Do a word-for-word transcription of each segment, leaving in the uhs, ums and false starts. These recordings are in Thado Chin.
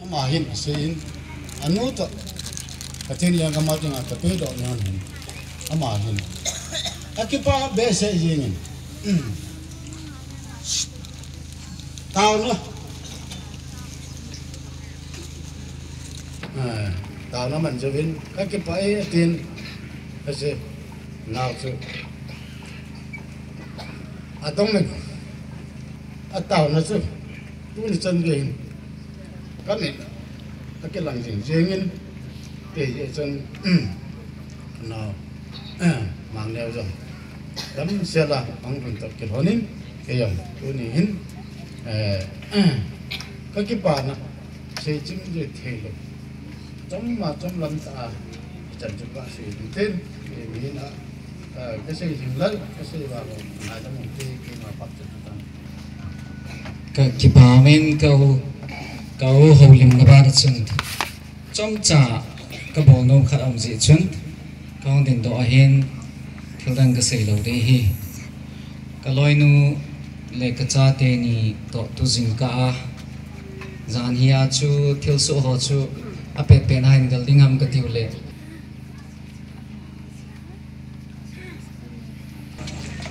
Ama hin asei in, anu toh Pathen lenggam a dinga tapedoh ni hon hin. Ama hin akipah behseh jengin. Taona. Eh, taona man jouvin, kakipah e, atin. Asei, nao chu adong in, ataona chu tuni chan gei hin kamin akilang jing jengin, kei jeh chun, nao, Mangneo jong damsel a ahung lhun toh kilhon in, kei jong tuni hin, eh, kakipana seichim ding theilou, chomma chomlam tah a ichan chu kasei ding tin, kei mihin a, eh, kasei jing lal, kasei vang lou, ngaidam ute, keima phat chu tan. Kakipah in, ka u, ka u Houlimna ban a chun chomcha kabol nom khat aum jeh chun, kahung dingdoh ahin, thildang kasei lou ding ahi. Kaloinu le kachate ni toh tu jingkah a, jan hi a chu thilsoh ho chu apetpet na hin gal ding ham katiu le,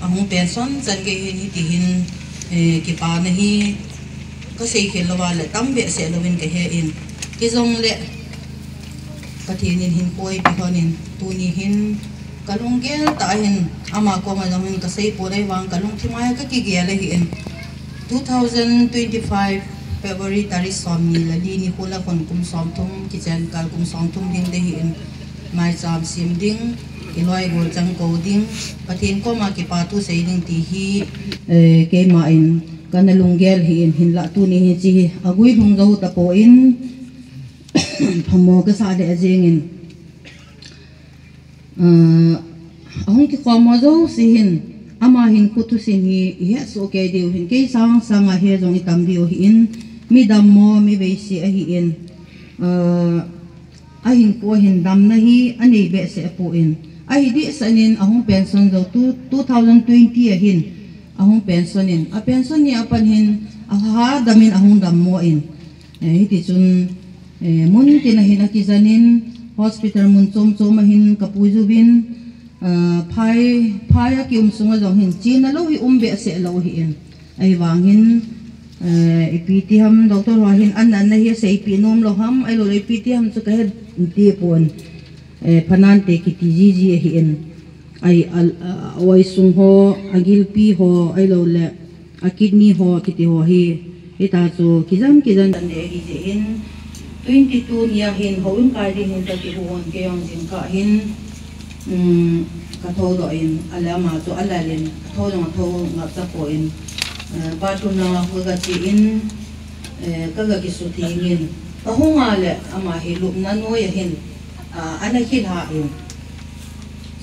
ahung pension chan gei hin hiti hin, eh, kipana hi kasei khel louva le tam behseh louvin kahe in, hijongle Pathen in hinkho eipe lhon in, tuni hin kalunggel tah a hin ama koma jong hin kasei pon, ahivang kalungthim a hi kakigel ahin. Two thousand twenty-five February tarik somni le li nikho le khun kum somthum kichen kal, kum somthum ding dei ahin, maicham sem ding, iloi gol chang kou ding, Pathen koma kipa thu sei ding ti hi, eh, keima in kana lunggel ahin, hinlah tuni hiche hi aguilhung jou tapon, phamo kasah lheh jengin, ah, ahung kikhom ho jouse hin, ama hinkho thusim hi ihet soh kei diu ahin, kei sang sanga hi jong itam diu ahin, mi dammo, mi veise ahin, ah, ahinkho hin damna hi anei behseh pon, ahi dehset in ahung pension jou, two, two thousand twenty a hin ahung pension in, apension ni a pat hin ahadam in ahung dammo in, eh, hiti chun, eh, mun tin a hin akijen in, hospital mun chom chom a hin kapuiyu vin, ah, phai, phai a kium sunga jong hin chena lou hi um behseh lou ahin. Ahivang hin, eh, ipi ti ham, doctor ho hin an, an na hi seipeh nom lou ham, ahilou le ipi ti ham chu kahe ti pon, eh, phanante kiti jiji ahin. Ai, a, a, a oi sung ho, agilpi ho, ahilou le a kidney ho, kiti ho hi, hita chu kijen, kijen tan de ahi jeh in, twenty two ni a hin houin kai ding hin kakihou hon, kei jong jingkah hin, um, kathoudoh in, ale ama chu alal in, kathou jong athou ngap tapon, eh, bathroom langa kaga che in, eh, kaga kisutheng in, kahung a le ama hi lupna noi a hin, ah, ana khilha in,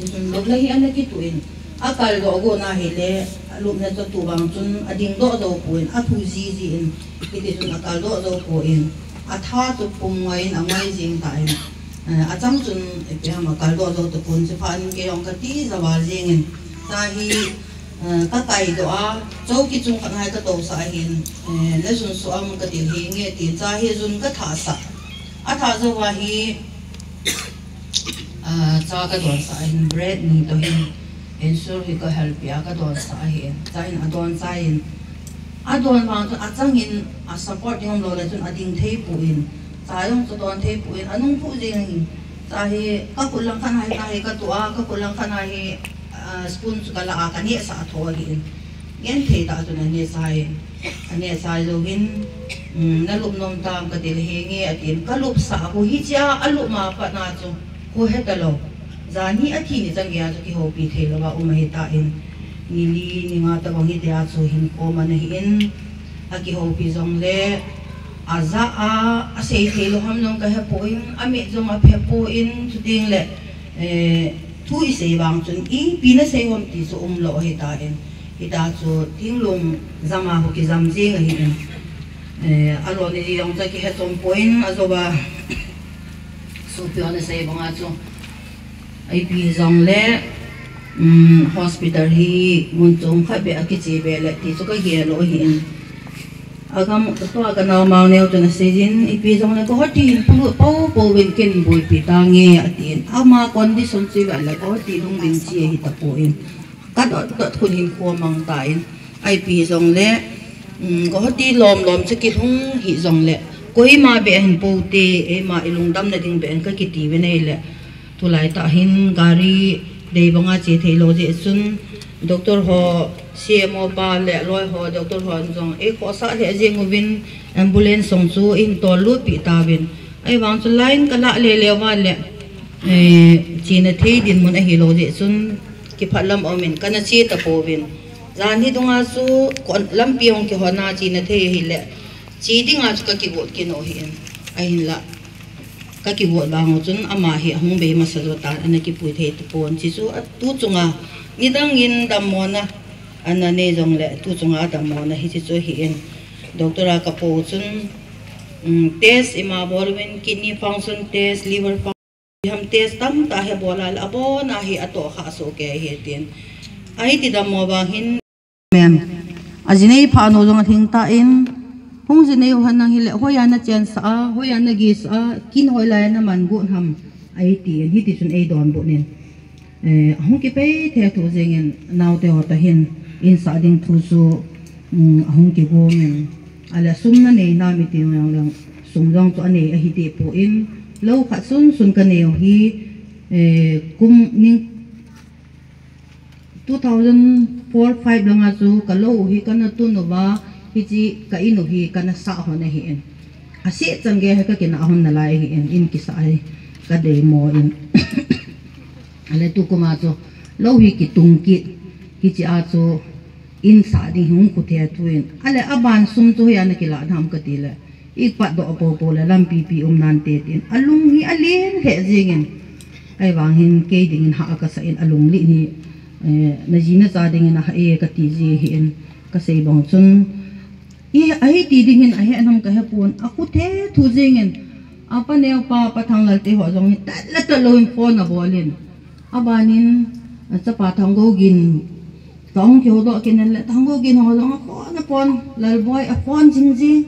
Hichun lupna hi ana kituh in, akaldoh got na hile, lupna chu atuh vang chun adingdoh jou pon, athu jiji in, hiti chun akaldoh jou pon, atha chu pum ngoi in angoi jing tan, eh, achang chun ipi ham akaldoh jou tapon, chuphat in kei jong katija val jeng in, cha hi, eh, kakaidoh a, chouki chung khat ngai katousah ahin, eh, najun soh am katil henge tin, cha hi jun kathasah, atha jou a hi, Ah, cha kadonsah ahin, bread ni toh hin, insur hi kahelpeh a kadonsah ahin, cha hin adon chai in, adon vang chun achang in, asupport ding umlou le chun ading thei pon, cha jong chu don thei pon, anung phu jeng ahin, cha hi kakhut lang khat a hi, cha hi katuh a, kakhut lang khat a hi, ah, spoon chu kala a kanehsah tho ahin. Genthei tah chun anehsah in, anehsah jouvin, um, nalup nom tam katil henge atin, kalupsah khu hichea alup ma pat na chu khu hetalou. Jan hi athi ni chan geiya chu kihoupi theilouva um ahitan, ni li, ni nga tobang hitia chu hinkho man ahin, akihoupi jongle, ajah a, asei theilou ham jong kahepon, amit jong aphepon, chuteng le, eh, thu isei vang chun, ipi nasei ham ti chu umlou ahitan. Hita chu thinglung jama ho kijam jeng ahin. Eh, aloni ji jong chu kihe chom pon ajouva. Sopi hon asei banga chu. Ipi jongle, um, hospital hi mun chom khat beh akiche beh le ti chu kagel lou ahin. Agam tua kanao Mangneo chun aseijin, ipi jongle Guwahati in pulu pou pou vin kin boipi tange atin. Ama condition chu ivet le Guwahati lungding chi ahi tapon. Kadot dot khun hin khomang tan. Ipi jongle, um, Guwahati lom lom chu kilhung hi jongle, koima beh hin pou te, eima ilungdam nading beh hin kakiti vin ahile. Tulai tah hin gari dei banga che thei lou jeh chun, doctor ho, C M O pa le loi ho, doctor ho jong, ei khohsah lheh jeng uvin, ambulance jong chu in tol lut pi tauvin. Ahivang chu line kala le le uva le, eh, chena thei dinmun ahi lou jeh chun, kiphat lam aumin, kana che tapouvin. Jan hi dunga chu, kon lampi hung kihona chena thei ahile, che dinga chu kakigot kit u ahin, ahinla. Kakigot vang u chun ama hi ahung bei masa jo tan ana kipui thei tapon. Hichu a tu chunga nidang in dammona ana nei jongle tu chunga dammona hiche chu ahin. Doctor a kapou chun, um, test ima bol uvin kidney function test, liver function, ham test tamtah hi abol a le abon a hi atoh kha soh kei ahi tin. Ahiti dammo vang hin Mem. Ajinei pha nu jong alhing tan, hung jinei u hen nang hile, hoiya nachensah a, hoiya nagisah a, kin hoilai a naman got ham, ahi tin, hiti chun eidonbut in. Eh, ahung kipei thethu jengin, naote ho toh hin, insah ding thu chu, um, ahung kigong in. Ale sum nanei nam iti jong leng, sum jong chu anei ahi deh pon, lou khat sunsun kanei u hi, eh, kum ning two thousand four five langa chu kalou u hi kana tun uva, hiche ka in u hi kana sah hon ahin. Aseh chan gei hi kakinah hon nalai ahin, in kisah hi kadei mo in. Ale tukum a chu lou hi kitung kit, hiche a chu in sah ding hi hung khu thethu in. Ale aban sum chu hoiya nakilah ham kati le, i patdoh a popo le lampi pi um nante tin. Alung hi alen lheh jengin. Ahivang hin kei dingin hah kasah in alung lih hi, eh, naji nacha dingin ahah e kati ji ahin. Kasei bang chun, i, ahiti dingin ahe nam kahepon. Akhu thethu jengin. Apa neo pa, Pa Thanglal te ho jong hi tat le tat lou in phone abol in. Abanin, a chapa Thanggogin, tong kiho doh kit in le, Thanggogin ho jong aphone, aphone, Lalboi aphone jing jing.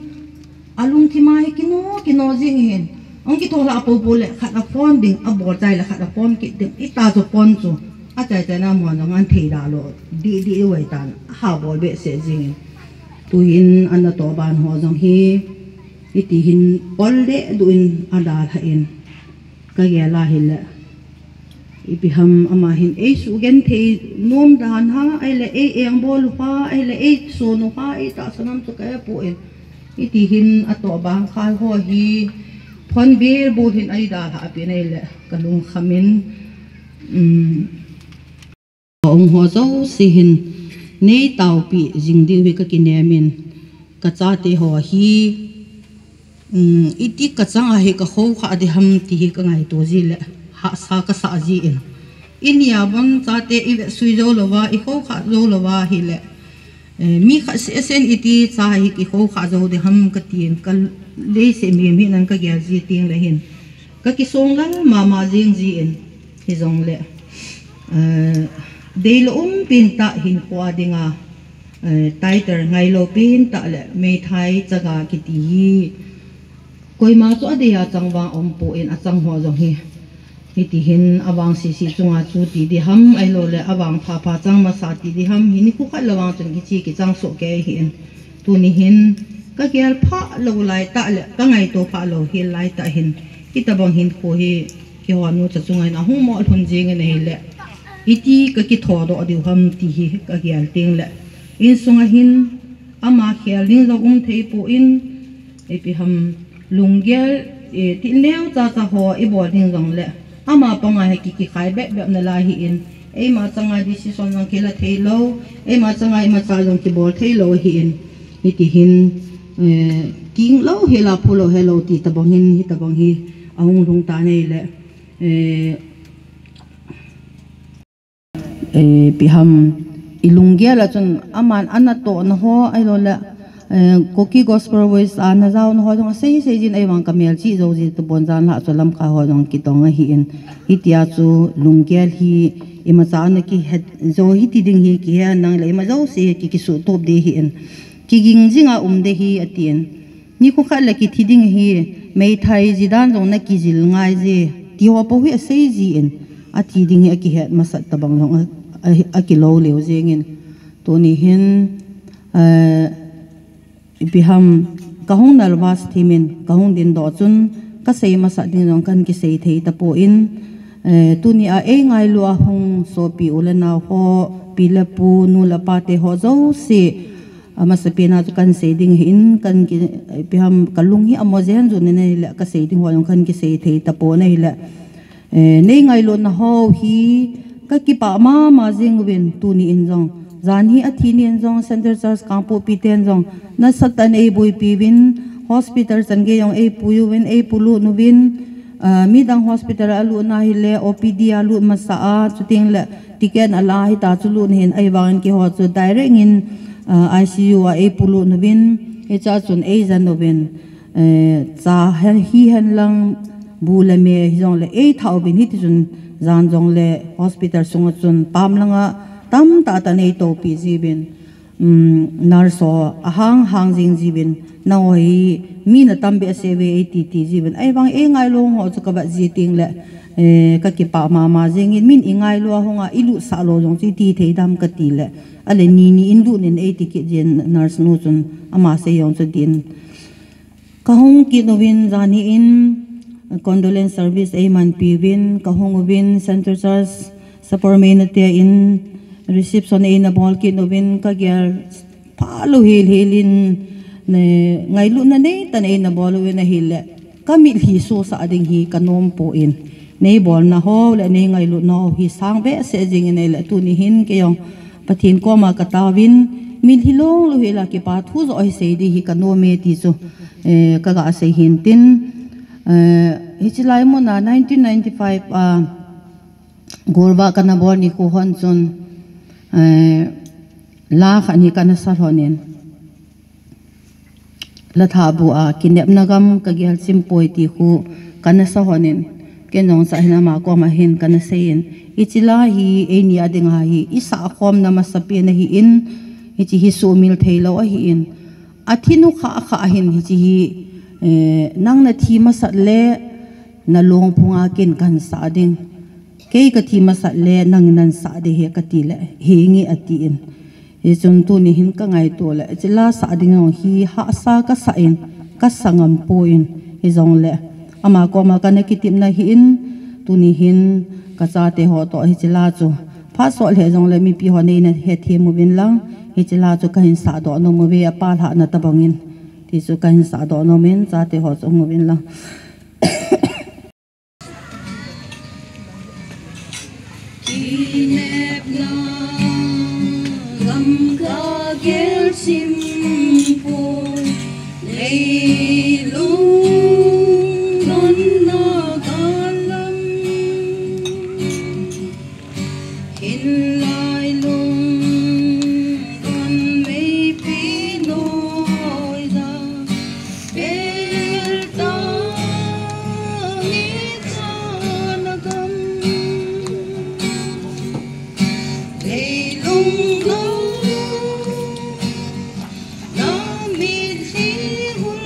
Alungthim a hi kino, kino jing hin. Ahung kitho lha a popo le, khat aphone ding, abol chai le, khat aphone kit ding. Ita chu phone chu. Achai chai na mo jong an thei da lou. Di, di, i wai tan. Aha bol behseh jing hin. Tuhin, ana toh ban ho jong hi. Hiti hin, ol deh duh in, adalha in. Kagel a hile. Ipi ham ama hin eisugenthei nom dan ham, ahile ei engbol u ham, ahile eison u ham, eitahsan ham chu kahepon. Hiti hin atoh bang khai ho hi phone bel bol hin eidalhah peh in ahile kalungkham in, um, Hung ho jouse hin neitaopi jing diu hi kakinem in, kachate ho hi, um, iti kachang a hi kakhoukhah ding ham ti hi kangaito ji le, hahsa kasah ji in. Inia bon chate ivetsui jou louva, ikhoukhah jou louva hile, eh, mi khat seh seh in iti cha hi kikhoukhah jou ding ham katin, kaleiseh mim hi nan kagel ji teng le hin. Kakisong lal mama jing ji in, hijongle, eh, deilou umpi tah hinkho a dinga, eh, title ngailou pi tah le meithai chaga kiti hi. Koima chu adei a chang vang umpon achang ho jong hi. Hiti hin avang sese chunga chu ti ding ham, ahilou le avang phapha chang masa ti ding ham, hi nikho khat le vang chun kiche kichang soh kei ahin. Tuni hin kagel phalou lai tah le kangaito phalou hel lai tah hin. Hitobang hinkho hi kihonu cha chunga hin ahung mo lhun jing in ahile. Iti kakithodoh diu ham ti hi kagel teng le. Insunga hin ama khel ding jong um thei pon, ipi ham lunggel, eh, thil neocha cha ho ibol ding jongle. Ama panga hi ki, kikhai bep bep nalai ahin. Eima changa decision jong kila thei lou. Eima changa imacha jong kibol thei lou ahin. Hiti hin, eh, kinglou hela pholou helou ti tobang hin, hitobang hi ahung lhung tan ahile. Eh, eh, ipi ham ilunggel a chun aman anatohna ho, ahilou le, eh, Kuki Gospel Voice a najaona ho jong asei sei jin ahivang kamel chih jou ji tapon jan lhah chu Lamka ho jong kitong ahin. Hitia chu lunggel hi imacha ana kihet jou hiti ding hi kihe nang le ima jouse hi ki, kisuhtop ding ahin. Kiging jinga um de hi atin. Nikho khat le kithi ding hi, meithai jidan jong na kijil ngai je, ti ho po hi asei jin, athi ding hi akihet masat tabang jong a, a, akilo leo jengin. Tuni hin, eh, ipi ham, kahung nervous thimin, kahung dingdoh chun, kasei masat ding jong kahin kisei thei tapon, eh, tuni a eingailu a hung sopi u le nao ho, pi le pu, nu le pa te ho jouse, amasapen a chu kahin sei ding hin, kahin ki, ipi ham, kalung hi amo jen jun in ahile, kasei ding ho jong kahin kisei thei tapon ahile. Eh, nei ngailutna ho hi kakipah mama jing uvin tuni in jong. Jan hi athi ni in jong Central Church Kangpokpi ten jong nasatah in eiboipi uvin, hospital chan gei jong eipui uvin, eipolut uvin, ah, midang hospital a alutna hile O P D a lut masa a, chuteng le ticket ala hita chu lut hin ahivangin keiho chu direct in, ah, I C U a eipolut uvin, hicha chun eijen uvin. Eh, cha hen, hi hen lang, bu le me hijong le eitha uvin hiti chun jan jong le hospital sunga chun pam langa tamtah tah in eitopi jiuvin, um, nurse ho ahang hang jing jiuvin, nangho hi mi natam behseh uve eiti ti jiuvin. Ahivang eingailu ho chu kavet ji teng le, eh, kakipah mama jingin, min ingailu a hung a ilutsah lou jong chu iti thei dem kati le, ale ni ni in lut in eiti kit jin nurse nu chun ama sei jong chu din. Kahung kit uvin, jan hi in condolence service eimanpi uvin, kahung uvin, Central Church Sapormeina te in reception eina bol kit uvin, kagel phalou hel hel in, ne, ngailutna neitah in eina bol uvin ahile, kamitlhi sosah ding hi kanom pon, neibolna ho le neingailutna ho hi sang behseh jingin ahile, tuni hin kei jong Pathen koma kataovin, mitlhi long lou hel a kipa thu joh hi sei ding hi kanom e ti chu, eh, kaga sei hin tin, eh, hiche lai muna nineteen ninety-five a, golvah kana bol nikho hon chun, eh, la khat hi kana sa lhonin, la thabu a, kinepna gam kagel chim poi ti khu kana sa lhonin, ken jong cha hin ama koma hin kana seiyin, hiche la hi eini a dinga hi isah khomna masapen ahin, hiche hi sumil theilou ahin, athi nu kha kha hin hiche hi, eh, nang nathi masat le nalungphunga ken kahin sah ding, kei kathi masat le nangin nahin sah ding ahi kati le, henge atin. Hichun tuni hin kangaito le, hiche la sah ding jong hi hahsa kasah in, kasa ngam pon, hijongle ama koma kana kitepna ahin, tuni hin kachate ho toh hiche la chu phat sot lheh jongle mipi hon neina hethem uvin lang, hiche la chu kahin sahdoh nom uve, apalhahna tobangin, ti chu kahin sahdoh nomin, chate ho chu hung uvin lang. Kinepna gam kagel chim poi, leilung donna gal lam, hinlai lungdon meipi noija, bel tah ni chana gam, leilung gam, namitlhi hul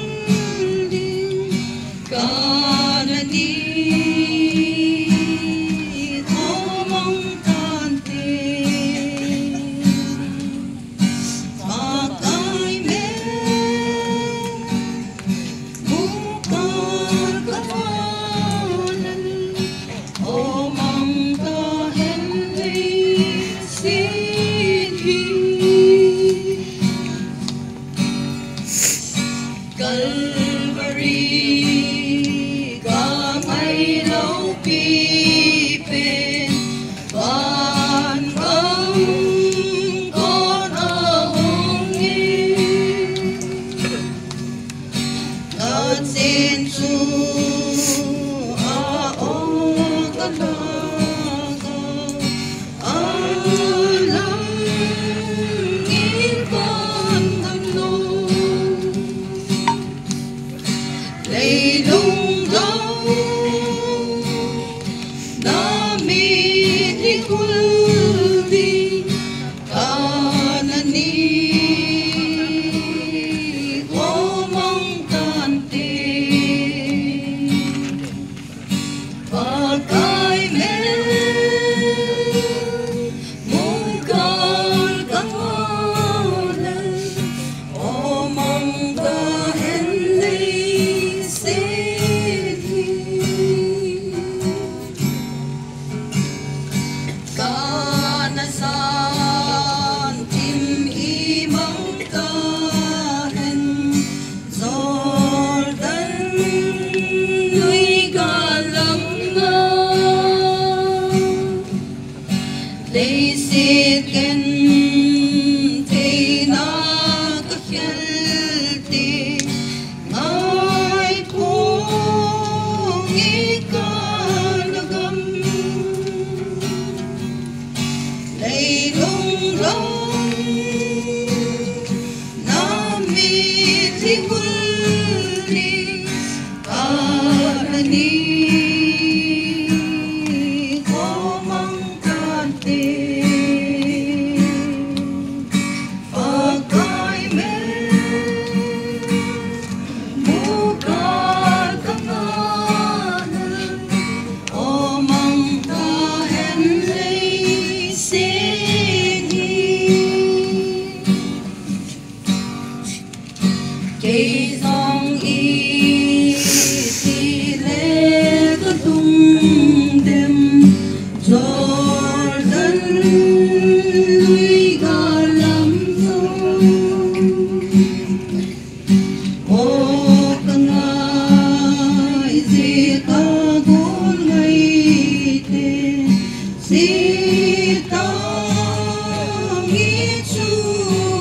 ding kana di, khomang tante. Pakai me, bukal kapanan, o mangta hen lei siti. Calvary gamai loupi pen, van gam kon ahung in, kachen chu a-o kalhah a, alang in van gam lou. Leilung gam, namitlhi hul ding kana ni. chu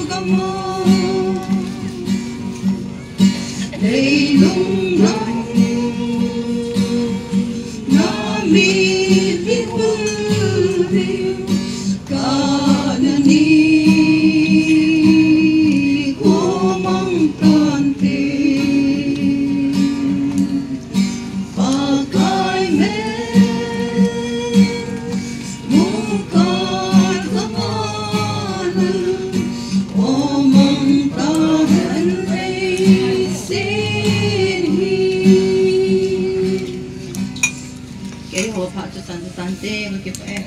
gam a, leilung lam na mi mi hul ding, ka na ni ko mang tan te. Pakai me, mukha kama na, o mang ta hen ei sin hi. Keiho phat chu tan tan te, ma kipah e.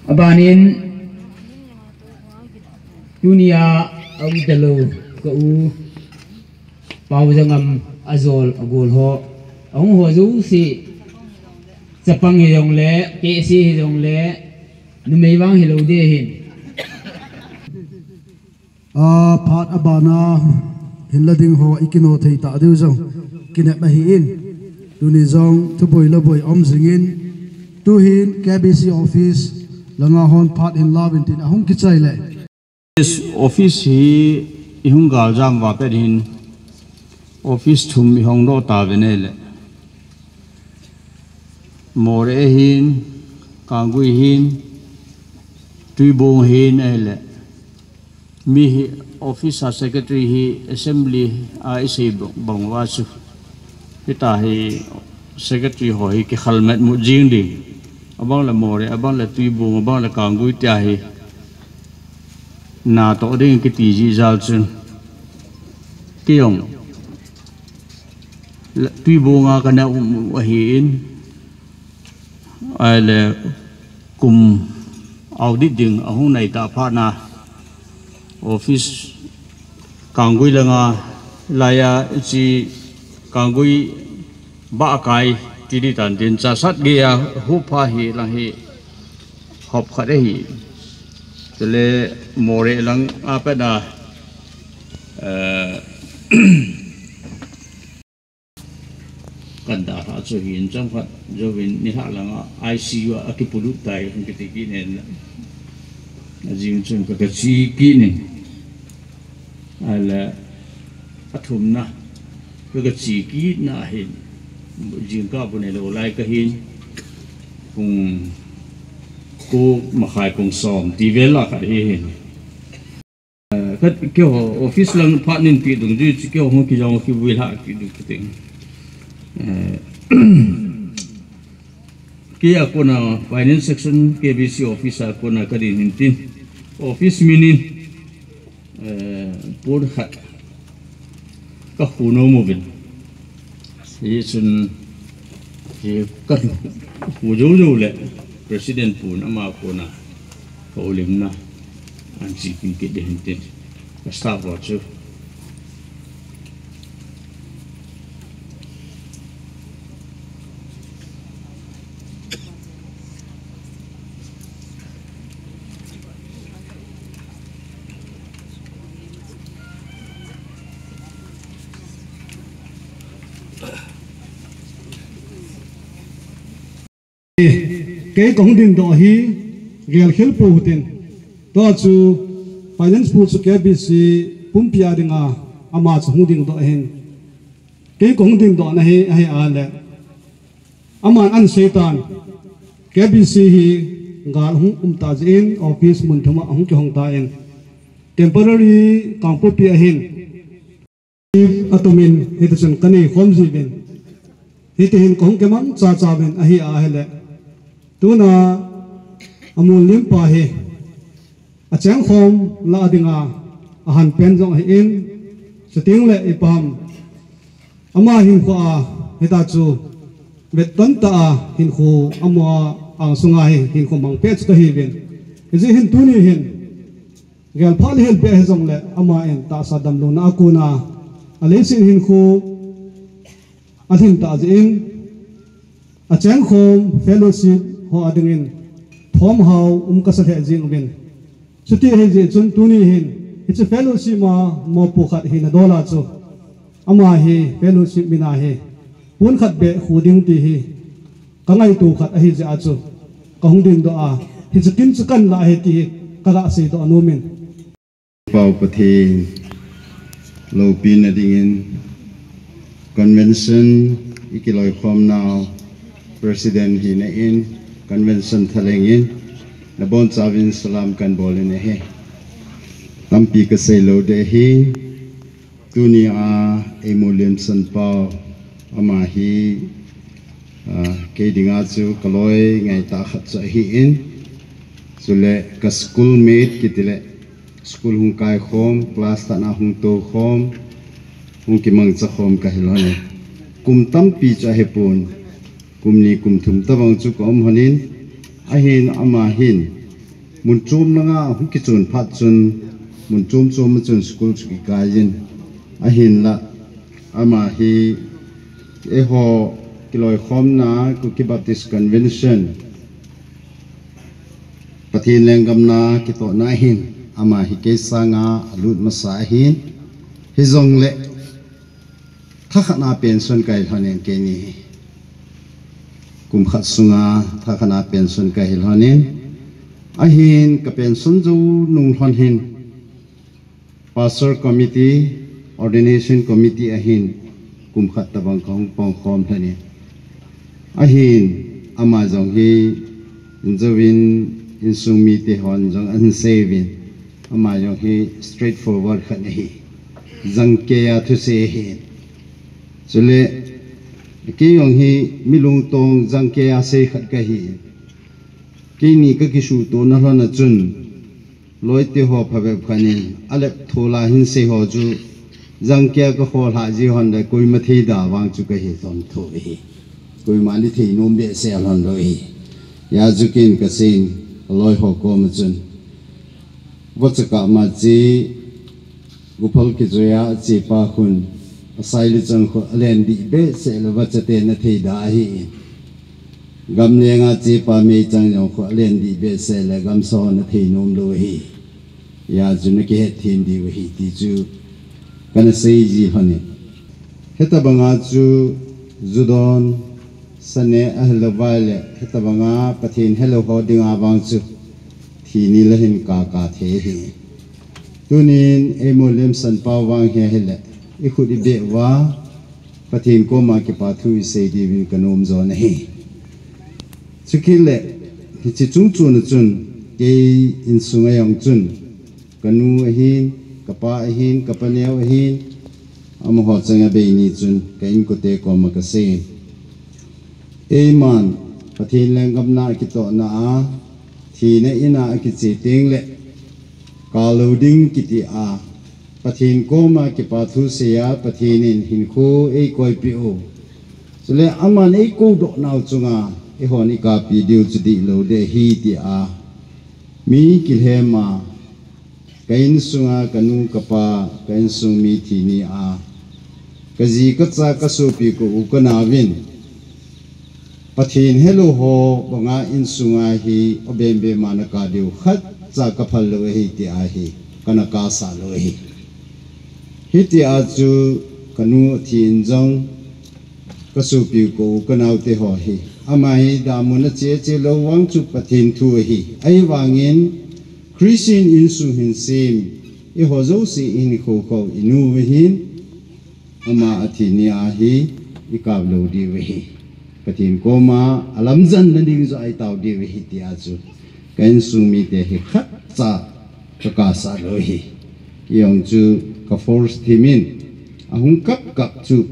Abanin, tunia a um talou ka u Paojangam ajol agol ho, ahung ho jouse, chapang hijongle, K C hijongle, numei vang hilou ding ahin. A, phat abana hin la ding ho i kino thei ta diu jong kinep ahi in. Tuni jong thuboi laboi um jingin, tuhin K B C office langa hon phat hin lauvin tin ahung kichai le. Office hi i hung galjam uva pet hin office thum i hong doh tauve nele. Moreh hin, Kanggui hin, Tuibong hin ahile. Mi hi office a secretary hi assembly a i sei bang, bang uva chu. Hita hi secretary ho hi kikhalmet mut jing ding. Abang le Moreh, abang le Tuibong, abang le Kanggui tia hi. Na toh ding kiti jeh jal chun. Kei jong. Le, Tuibong a kana um u ahin. Ahile kum audit ding ahung nai ta phat na. Office Kanggui langa laiya chi Kanggui ba kai ti di tan din cha sat ge a hu pha hi lang hi hop khat ahi. Chule Moreh lang a pet a, eh, Kan da tha chu hin chang khat, jovin ni lha langa I C U a, a kipulut tai, hung kiti kit nen. A jing chun ka, ka chi kit nen. Ahile, a thumna, ka, ka chi kitna hin, jingkah bu nei lou lai ka hin, pung ko makhai pung som, ti vel a khat hi hin. Eh, ka, keiho office lang phat nin pi dung ju, chu keiho hung kijong kivui lha ki du kiti. Eh, kei a kona finance section K B C office a kona ka din hin tin. Office mi nin, eh, pon khat ka khu nom uvin. Hichun, hi ka khu jou jou le, President pun ama kona, ka ulimna, an chi kin kit de hin tin, ka staff ho chu. Kei kahung ding doh hi, gel khel pou hitin. Tua chu finance pu chu K B C pumpi a dinga ama chu hung ding doh hin. Kei kahung ding doh na hi, ahi a le. Aman an seitan, K B C hi gal hung um ta jin, office mun thum a hung kihong ta in. Temporary Kangpokpi a hin. Atumin, hiti chun ka nei khom jiuvin. Hiti hin kahung kimang cha cha uvin ahi a hile. Tuna a mun lim pa hi. A cheng khom la dinga, a han pen jong ahi in, chuting le ipi ham. Ama hinkho a, hita chu, vet ton ta a, hinkho ama ang sunga hi, hinkho mang pe chu ka hi vin. Hijeh hin tuni hin, gel pha le hel pe hi jong le, ama in tahsa damlouna a kona, a leiset hinkho, a lhin ta jeh in, a cheng khom fellowship ho a dingin, thom hao um ka sa lheh jing uvin. Chuti ahi jeh chun tuni hin, hiche fellowship a mopo khat hina dol a chu, ama hi fellowship min a hi, pon khat beh khu ding ti hi, ka ngaito khat ahi jeh a chu, ka hung dingdoh a, hiche kin chu kan la ahi ti hi, ka ga seidoh nom in. Pau Pathen loupina dingin, convention i kiloikhomnau, President hina in, convention thalheng in, nabonchauvin salam kan bol in ahi. Tampi ka sei lou ding ahi, tuni a Eimoliam Sanpau, ama hi, ah, kei dinga chu ka loi ngaitah khat chu ahi in, chule ka schoolmate kiti le, school hung kai khom, class khat na hung tou khom, hung kimangcha khom ka hi lhon in. Kum tampi chu ahi pon, kum ni kum thum tabang chu ka um lhon in, ahin ama hin, mun chom langa hung kichun phat chun, mun chom chom a chun school chu kikai in, ahinla, ama hi, eiho kiloikhomna Kuki Baptist Convention, Pathen lenggam na kitohna hin, ama hi kei sanga alut masa ahin, hijongle, thakhat na pension ka hi lhon in keini hi. Kum khat sunga thakhat na pension ka hi lhon in, ahin ka pension jou nung lhon hin, Pastor Committee, Ordination Committee ahin, kum khat tabang ka hung pang khom lhon in. Ahin, ama jong hi, injouvin, insung mite hon jong ahin sei uvin, ama jong hi straightforward khat ahi. Jangkei a thusei ahi. Chule, kei jong hi mi lungtong jangkei a sei khat ka hi. Keini ka kisuhtona lhon a chun, loite ho phabep khat in, alep thol a hin sei ho chu, jangkei a ka kholhah ji lhon le koima thei da vang chu ka hi lhon tho ahi. Koima ni thei nom behseh lhon lou ahi. Hijeh chun ka sei in, ka loi ho koma chun, vacha kah ma che, Guphal kijoiya achepa khun, asai luchang khu alen dih behseh le vacha ten athei da ahi. Gamlenga chepa meichang jong khu alen dih behseh le gamsa hon athei nom lou ahi. Hijeh chun akihet them diu ahi ti chu kana sei ji lhon in. Hitabanga chu judon, sane ahelou vai le, hitabanga Pathen helou ho dinga vang chu thi ni le hin kaka thei ahi. Tunin Eimoliam Sanpau vang hi ahile, i khut i beh uva, Pathen koma kipa thu i sei diuvin ka nom jo ahi. Chukit le, hiche chungchon a chun, kei insung a jong chun, ka nu ahin, ka pa ahin, ka paneo ahin, amaho chang a bei ni chun, ka inkote koma ka sei in. Eiman, Pathen lenggam na kitohna a, thina in a kiche teng le, kal lou ding kiti a, Pathen koma kipa thu sei a, Pathen in hinkho eikoipeh u. Chule aman eikou doh nau chunga, eihon i kapi diu chu dihlou ding ahi ti a, mi kilhem a, ka insunga ka nu ka pa, ka insung mi thi ni a, ka ji ka cha ka sopi ka u ka nao vin, Pathen helou ho banga insunga hi, o bem bem a na kap diu khat cha ka phal lou ahi ti ahi, kana kap sah lou ahi. Hiti a chu ka nu thi in jong, ka sopi u ka u ka nao te ho hi. Ama hi damun a che che lou vang chu Pathen thu ahi. Ahivangin Christian insung hin sem, eiho jouse hin khoukhou i nu u hin, ama athi ni a hi i kap lou diu ahi. Pathen koma alamjan na ding jo i tao diu ahi ti a chu. Ka insung mite hi khat cha ka kap sah lou ahi. Kei jong chu ka force them in, ahung kap kap chu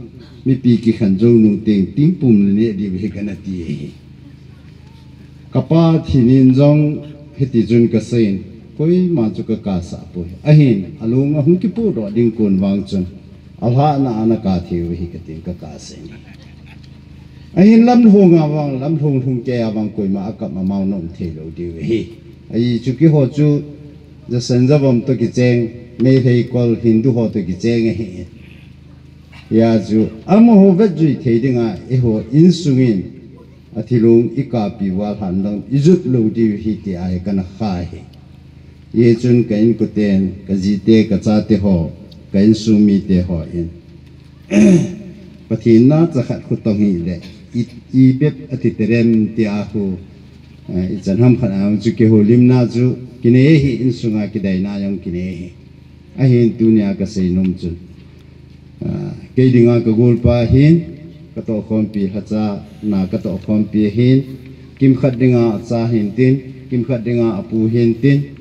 mipi kikhen jou nung teng tingpum le neh diu ahi kana ti ahi. Ka pa thi nin jong hiti chun ka sei in, koima chu ka kap sah poi. Ahin, alung ahung kipoh doh ding kon vang chun, alhahna a na kap thei u ahi ka tin ka kap sah in. Ahin lamlhong a vang, lamlhong lhung kei a vang koima akap amau nom thei lou diu ahi. Ahi chu keiho chu, jasen javom toh kicheng, Meitei kol Hindu ho toh kicheng ahi. Hijeh chun, amaho vetjui thei dinga, eiho insung in, athilong i kappi uva lhan dang i jot lou diu ahi ti ahi kana kap ahi. Hichun ka inkoten, ka jite, ka chate ho, ka insung mite hon Pathen nacha khat khu tong hih le, i, i bep ati terem tia khu, eh, ichan ham khat a chu kihoulimna chu kinei ahi, insunga kideina jong kinei ahi. Ahin tunia ka seinom chu, ah, kei dinga ka golpa hin, ka tohkhompi lhacha na ka tohkhompi ahin, kimkhat dinga acha hintin, kimkhat dinga apu hintin,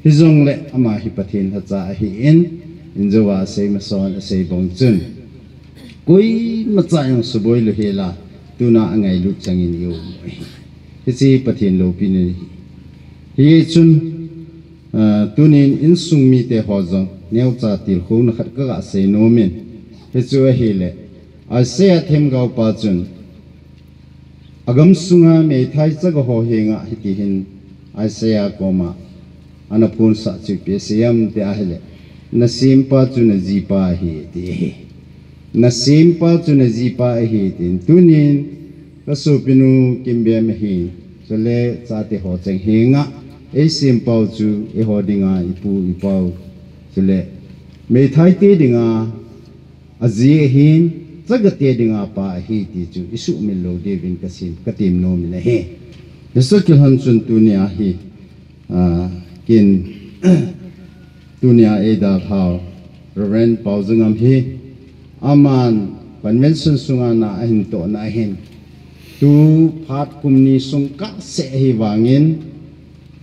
hijongle ama hi Pathen lhacha ahin, injouva asei mason asei bang chun, koimacha jong suboi lou hela, tuna angailut changin i um u ahi. Hiche Pathen loupina ahi. Hichun, ah, tunin insung mite ho jong neocha tilkhouna khat ka ga seinom in, hichu ahile, Isaiah themgaopa chun, agamsunga meithai chaga ho henga hitihin Isaiah koma ana phonsah chu ipi asei em tia ahile, nasempa chu najipa ahi, ati ahi. Nasempa chu najipa ahi, tin. Tunin ka sopinu Kimbem ahi, chule chate ho cheng henga eisempau chu eiho dinga ipu ipau, chule meithaite dinga aji ahin, chagate dinga pa ahi ti chu isuhmil lou diuvin ka sem, ka temnom in ahi. Hiche kilhon chun tunia hi, ah, kin, tunia eidalhau Reverend Paojangam hi, aman convention sunga na ahin tohna ahin, tu phat kum ni sung kahseh ahi vangin,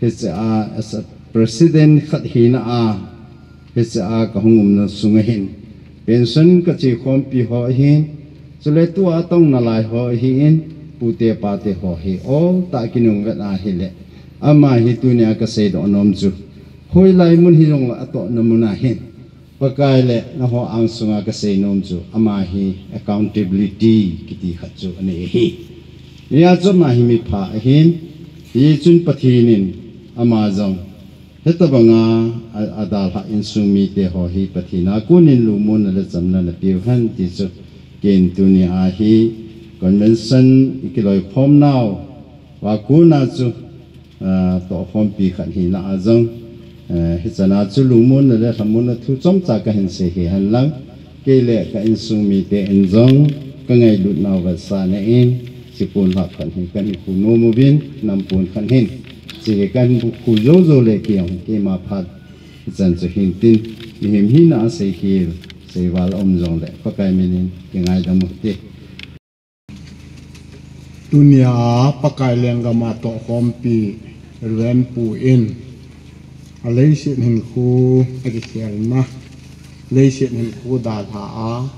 hiche a as a president khat hina a, hiche a kahung umna sunga hin pension kache khompi ho ahin, chule tua atong nalai ho ahin, pute pate ho hi oltah kinung vet ahile, ama hi tunia ka seidoh nom chu, hoilai mun hijongle atohna mun ahin, Pakai le nangho angsunga ka seinom chu, ama hi accountability kiti khat chu anei ahi. Hijeh chun ama hi mipha ahin, hichun Pathen in ama jong hitobanga a, adalhah insung mite ho hi Pathen a konin lungmonna le chamna napeu hen ti chu, ken tunia hi convention ikiloikhom nauva kona chu, ah, tohkhompi khat hina a jong, eh, hichana chu lungmonna le lhamonna thu chomcha kahin sei hi henlang, kei le ka insung miten jong kangailutnau vetsahna in, chipon lhah khat hin kahin khu nom uvin, nampon khat hin, hiche hi kahin khu joujou le kei jong keima phat hichan chu hintin, mihem hina a seikhel, seival um jongle Pakai minin kingaidam uhite. Tunia Pakai lenggam a tohkhompi Reverend Pu in aleiset hinkho akikhelna, leiset hinkho dalha a,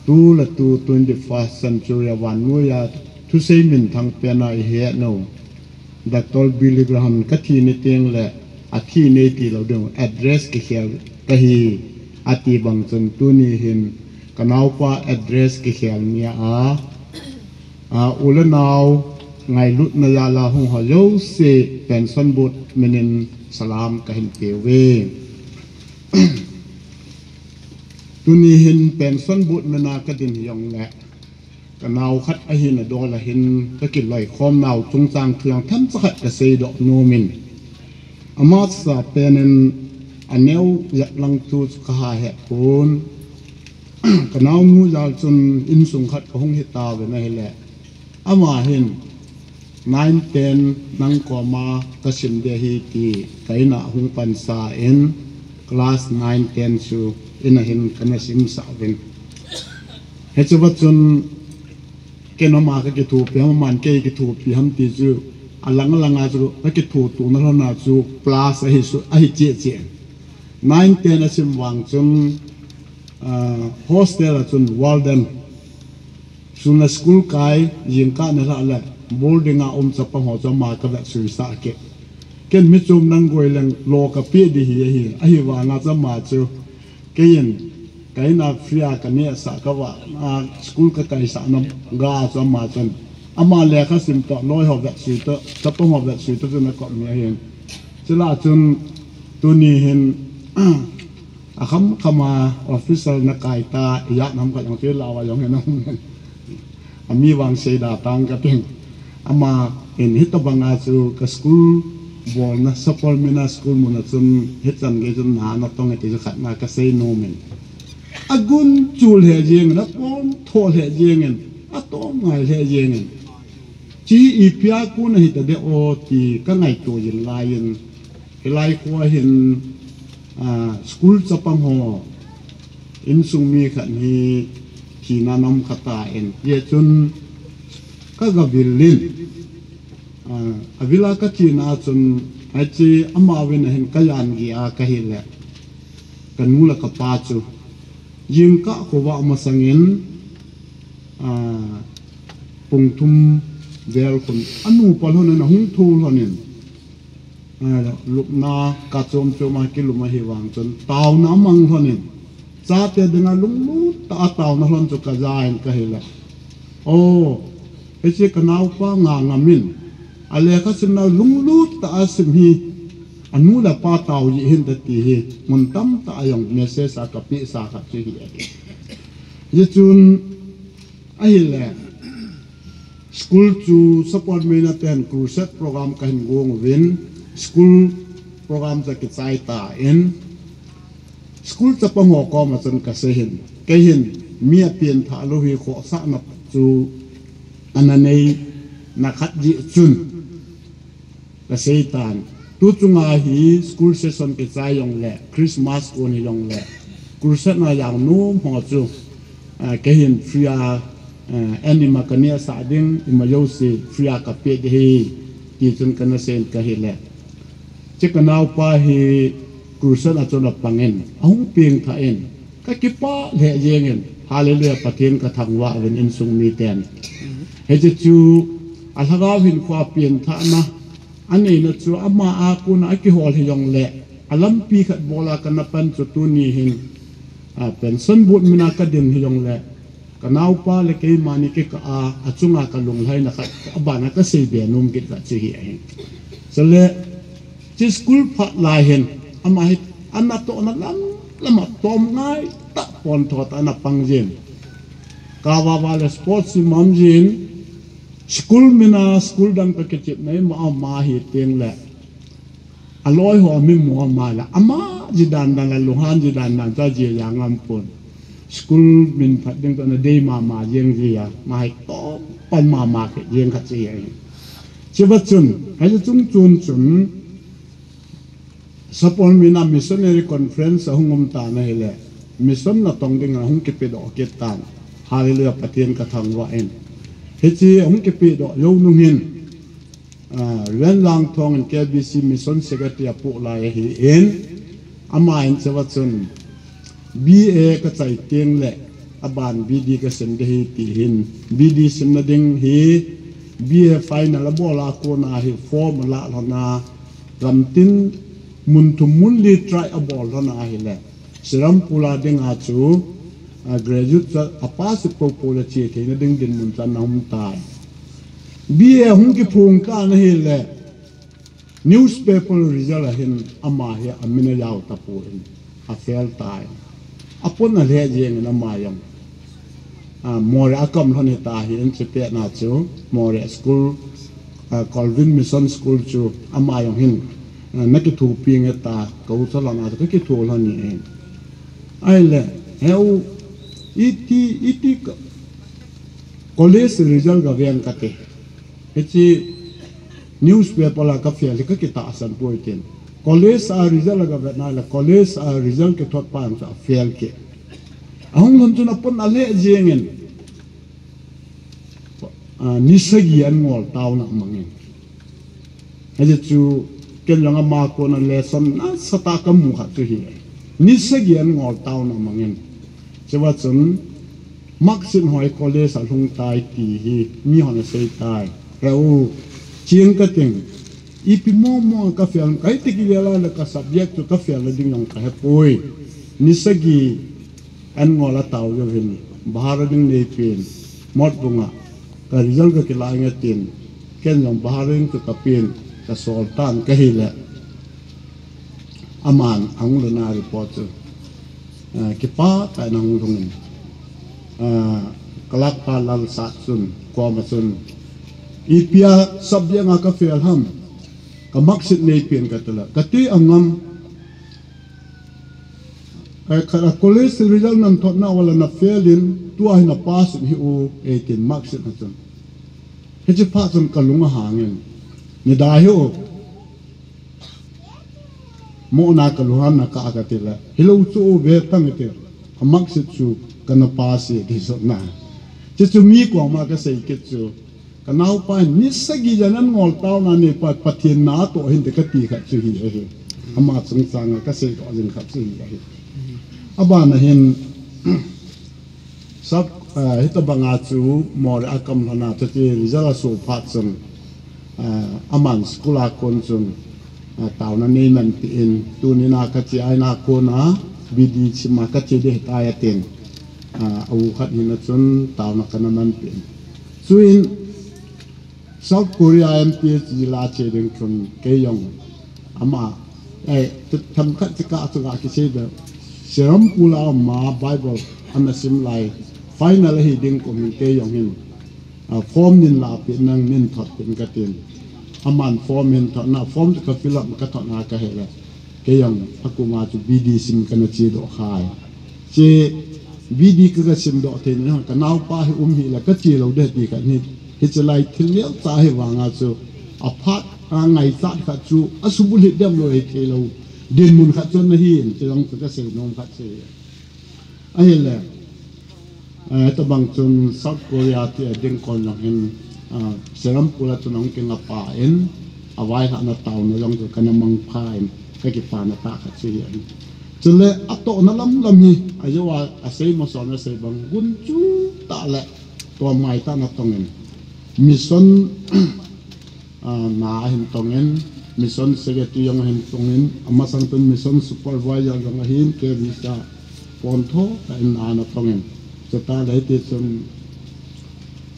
tu le tu twenty-first century a vannoiya thusei minthang pena ihet nau Doctor Billy Graham kathi ni tengle athi nei tilou ding address kikhel kahi ati bang chun tuni hin kanaopa address kikhel nia, a, u le nao ngailutna jal a hung ho jouse pension board minin salam kahin peuve. Tuni hin pension board mina kadin hijongle, kanao khat ahina dol a hin kakiloikhom nau chungchang thu jong themcha khat kaseidoh nomin. Amasa penin aneo jep lang thu chu kaha hepon. Kanaonu jal chun insung khat kahung hitauvin ahile, ama hin nine ten nang koma kasim ding ahi ti ka in a hung pansa in class nine ten chu in a hin kana simsah uvin. Hicheva chun ken ama kakithopi ham, aman kei kithopi ham ti chu alang alanga chu kakitho tona lhona chu plus ahi cheh cheh. Nine ten asim vang chun, ah, hostel a chun warden, sunga school kai, jingkah nilhah le boarding a um chapang ho chu ama kavetsuisah kit. Ken mi chom nang goi leng lo kapeh ding ahi, ahivanga chu ama chu keiin ka in a free a kanehsah kavah a school kakaisahna ga chu ama chun ama lekha sim toh, loi ho vetsui toh, chapang ho vetsui toh chun akop mi ahin. Chule chun tuni hin akhamkhama officer nakai ta, ijat ham khat jong chu lah uva jong hin aum. Ami vang seida tang kating. Aman hitobanga chu ka school bolna Sapormeina school muna chun hichan gei chun na natong e ti chu khatna kasei nomin. Agun chul he jengin, apontho he jengin, atom ngai he jengin. Chi ipia kuna hita de o ti kangaito jing laiyin. Hilai khoa hin, ah, school chapang ho, insung mi khat hi thina nam khat ahin. Hijeh chun kagavil in, ah, avila kathina chun, hiche amavin ahin kajan gei a kahile, kanu le kapa chu jingkah khovah masangin, ah, pung thum vel khun anupa lhonin ahung thou lhonin, ah, lupna kachom chom a kilum ahi vang chun taona amang lhonin, chate dinga lunglut tah a taona lhon chu kajan kahile, o, hiche kanaopa Ngangamin alekha simna lunglut tah a sim hi anu le apa tao jeh hin ati hi mun tamtah a jong message a kapehsa khat chu hi ahi. Hijeh chun ahile, school chu Sapormeina ten crusade program kahin gong uvin, school program chu akichai tan, school chapang ho koma chun kasei hin, kei hin mi apenthah lou hi khohsahna chu ana neina khat jeh chun kasei tan. Tu chunga hi school session kichai jongle, Christmas kon hi jongle, crusade na jao nom ho chu, ah, kei hin free a, ah, an ima kanehsah ding, ima jouse free a kapeh ding ahi, ti chun kana seiyin kahile, hiche kanaopa hi crusade a chun apangin, ahung pengthah in, kakipah lheh jengin, Hallelujah, Pathen kathangvah uvin insung miten. Hiche chu alhagao hinkhoa penthahna aneina chu ama a kona akihol hijongle, alampi khat bol a kana pan chu tuni hin, ah, pension board mina kadin hijongle, kanaopa le keimani kikah a, achunga kalunglhaina khat, abana kaseibe nom kit khat chu hi ahi. Chule, hiche school phat lai hin, ama hi, anatohna lam, lama tom ngai tah pontho tah ana pang jin. Kavava le sports imam jin, school mina, school dang toh kichepna ima ama hi tengle, aloi ho amimo ama le, ama ji dandan le lunghan ji dandan chu ajil jeng ngam pon. School min phat ding toh ana dei mama jeng ji a, ama hi tom pan mama kit jeng khat chu hi ahi. Chuva chun, hiche chungchon chun, Sapormeina Missionary Conference ahung um tan ahile, mission natong ding ahung kipedoh kit tan. Hallelujah, Pathen kathangvah in. Hiche ahung kipedoh jou nung hin, ah, Reverend Langthong in K B C Mission Secretary apoh lai ahin, aman chuva chun, B A kachai tengle, aban B D kasim ding ahi ti hin, B D simna ding hi, B A final abol a kona hi form alah lhon a, gamtin mun thum mun li try abol lhon ahile, Serampore a dinga chu, ah, graduate chu apass popo le che theina ding dinmun chu ana um tai. B A hung kiphong tan ahile, newspaper result a hin ama hi amin ajao tapon, afail tan. Apon alheh jengin ama jong, ah, Moreh a akam lhon hita ahin, chupet na chu Moreh School, ah, Calvin Mission School chu ama jong hin, ah, nakithopi nge ta, ka u chalanga chu kakitho lhon ahi. Ahile, he u, iti, iti ka, college result gaveng kate. Hiche newspaper a kafail hi kakitahsan poi tin. College a result a gavet na le, college a result kithot pa jong chu afail kit. Ahung lhun chun apon alheh jengin, ah, ni sagi an ngol taona amangin. Hiche chu ken jong ama kona lesson nasatah kamu khat chu hi. Ni sagi an ngol taona amangin. Chuva chun, marksheet ho hi college a lhung tai ti hi mihon asei tai. He u, cheng kating, ipi mong mong a kafail, kahi ti kile la le ka subject chu kafail na ding jong kahepoi. Ni sagi an ngol atao jouvin, bahar a ding neipen, Motbung a, ka result kakilah inge tin, ken jong bahar a ding chu kapen, kasol tan kahile. Aman ahung lhun a report chu, ah, kipah tah in ahung lhungin, ah, kalakpa Lalsat chun, koma chun, ipi a subject a kafail ham? Ka marksheet neipen kati le, kati angam. Ai khat a college result nan thot na wala na fail in, tua hi na pass in hi u, eighteen marksheet na chun. Hichi phat chun ka lung ahang in. Ni da hi u. Mo na ka lung hang na ka kati le. Hi lo chu u ve tang iti. Ka marksheet chu ka na pass e di so na. Chi chu mi ko ma ka sei kit chu. Ka naopa hin, ni sagi jan an ngol tao na ni pa, Pathen na to hin te ka ti khat chu hi ahi. Ama chungchang a ka sei to jing khat chu hi ahi. Abana hin, sap, ah, hita banga chu mor a kam lhona chu ti result a so phat chun, ah, aman school a kon chun, ah, taona nei man ti in, tuni na ka chi ai na ko na, B D chim a ka chi de tai a tin. Ah, a u khat hin a chun taona ka na man ti in. Chuin, South Korea M P H G la che ding chun kei jong ama, eh, themkhat chi ka chu ka kisei da. Serampore a ma Bible ana sim lai final hi ding ko min kei jong hin. Ah, form nin la pi nang nin thot pin ka tin. Aman form hin thot na form ka fill up ka thot na ka he le. Kei jong a kuma chu B D sim ka na chi do khai. Chi B D ka ka sim do thei ni ka naopa hi um hi la ka chi lo de ti ka ni. Hi chi lai thil lel cha hi vanga chu a phat a ngai cha kha chu a subul hi dem lo hi thei lo. Din mun kha chun na hi in chi long ka sei nom kha sei. Ahi le. Eh, tabang chun South Korea ti a ding kon jong hin, ah, Serampore a chun ong kinga pa in, a vai kha na tao na jong chu ka na mang pha in, ka kipa na ta kha chu hi ahi. Chule a to na lam lam hi, a jo a, a sei mo so na sei bang gun chu ta le, to mai ta na tong in. Mission ah, na ahin tong in, mission secretary jong ahin tong in, amasang chun mission supervisor jong ahin, K B C a pon tho, ka in na ana tong in. Chuta le hiti chun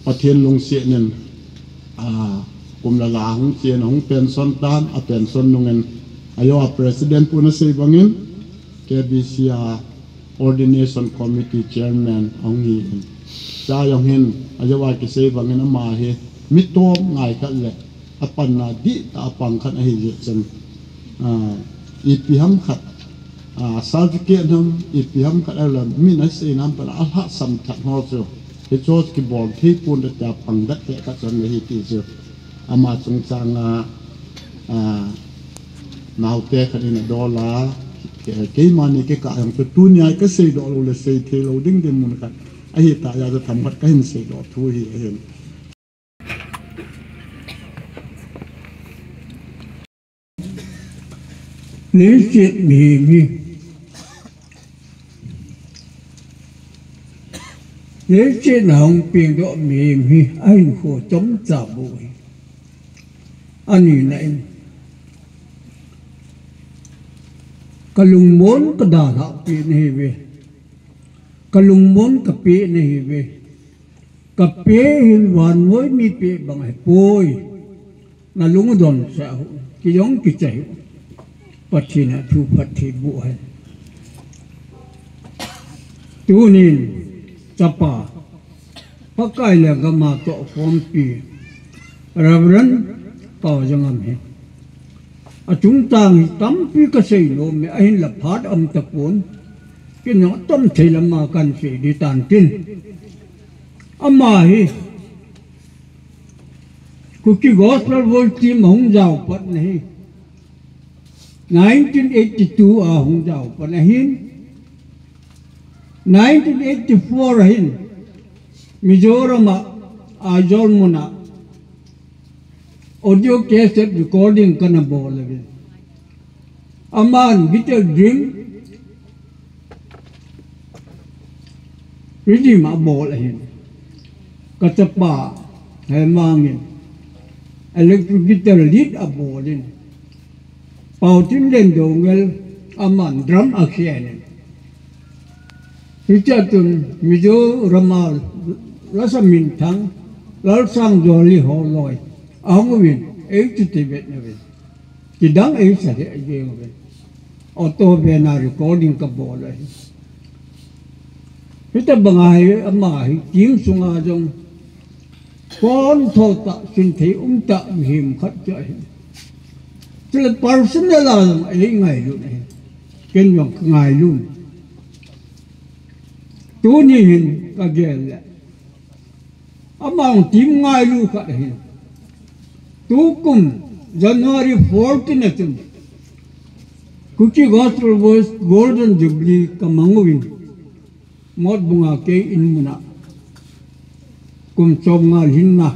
Pathen lungset in, ah, kum le la hung chen, hung pension tan, a pension nung in, a jo a president pu na sei bang in, K B C a Ordination Committee Chairman ahung hi in. Cha jong hin, a jo a kisei bang in ama hi, mi tom ngai khat le, a panna di ta a pang khat ahi jeh chun. Ah, ipi ham khat, ah, certificate ham, ipi ham khat a la, mi na sei nam pan a lhasam thak ho chu. Hi chu kibol thei pon de ta pang dat te khat chun hi ti chu. Ama chungchang a, ah, naote khat in a dol a, ke-, keima ni kikah jong chu tuni a ka sei doh lou le sei thei lou ding ding mun khat. Ahi ta a chu themkhat ka hin sei doh thu hi ahin. Leiset mihem hi. Leiset a hung peng doh mihem hi ahinkho chomcha bou ahi. Ani na in. Ka lungmon ka dalhah peh na hi ve. Ka lungmon ka peh na hi ve. Ka peh hin vannoi mi peh bang ahi poi. Na lung u don sah u, kijong kichai u. Pathen a thu phatthei boh hen. Tunin, chapa, Pakai le gam a tohkhompi, Reverend Paojangam hi. A chungchang hi tampi ka sei nom e, ahinla phat um tapon. Kei jong atom thei lam a kan sei di tan tin. Ama hi, Kuki Gospel Worship Team ahung jao pat na hi. Nineteen eighty-two a hung jao pat na hin. Nineteen eighty-four a hin. Mizoram a, Aizawl mun a. Audio cassette recording kana bol le. Aman guitar, drum, rhythm abol ahin. Ka chapa, Hemang in, electric guitar lead abol in. Paotinlen Doungel, aman drum akhen in. Hichea chun Mizoram a Lasa Minthang, Lalsangjoli holoi ahung uvin, eichu ti vet na uvin. Kidang eisa lheh jeng uvin. Auto band a recording ka bol ahi. Hitabang a hi ama hi king sunga jong pon tho tah, sin thei um tah mihem khat chu ahi. Chule personal a jong ei ngailu ahi. Ken jong ka ngailu. Tuni hin ka gel le. Amang team ngailu khat ahi. Tukum January fourteen a chun Kuki Gospel Voice Golden Jubilee ka mang uvin. Motbung a kei in muna. Kum som nga lhinna.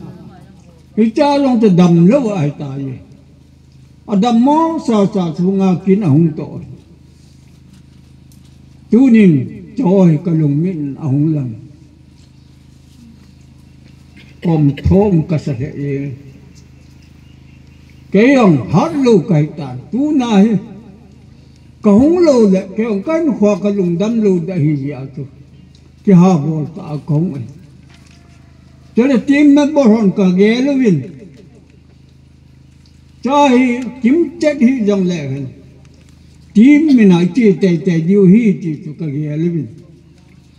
Hicha jong te damlou ahi tai. Adam mo sa sa sunga kin ahung to. Tunin cho hi ka lungmin ahung lang. Kom thom ka sa he e. Kei jong hat lou ka hi tan. Tuna hi. Ka hung lou le, kei jong kan khua ka lungdam lou da hi jia tu. Ki ha bol ta ka hung e. Chule team member hon ka gel uvin. Cha hi kimchet hi jong le hen. Team mina chi tei tei diu hi ti chu ka gel uvin.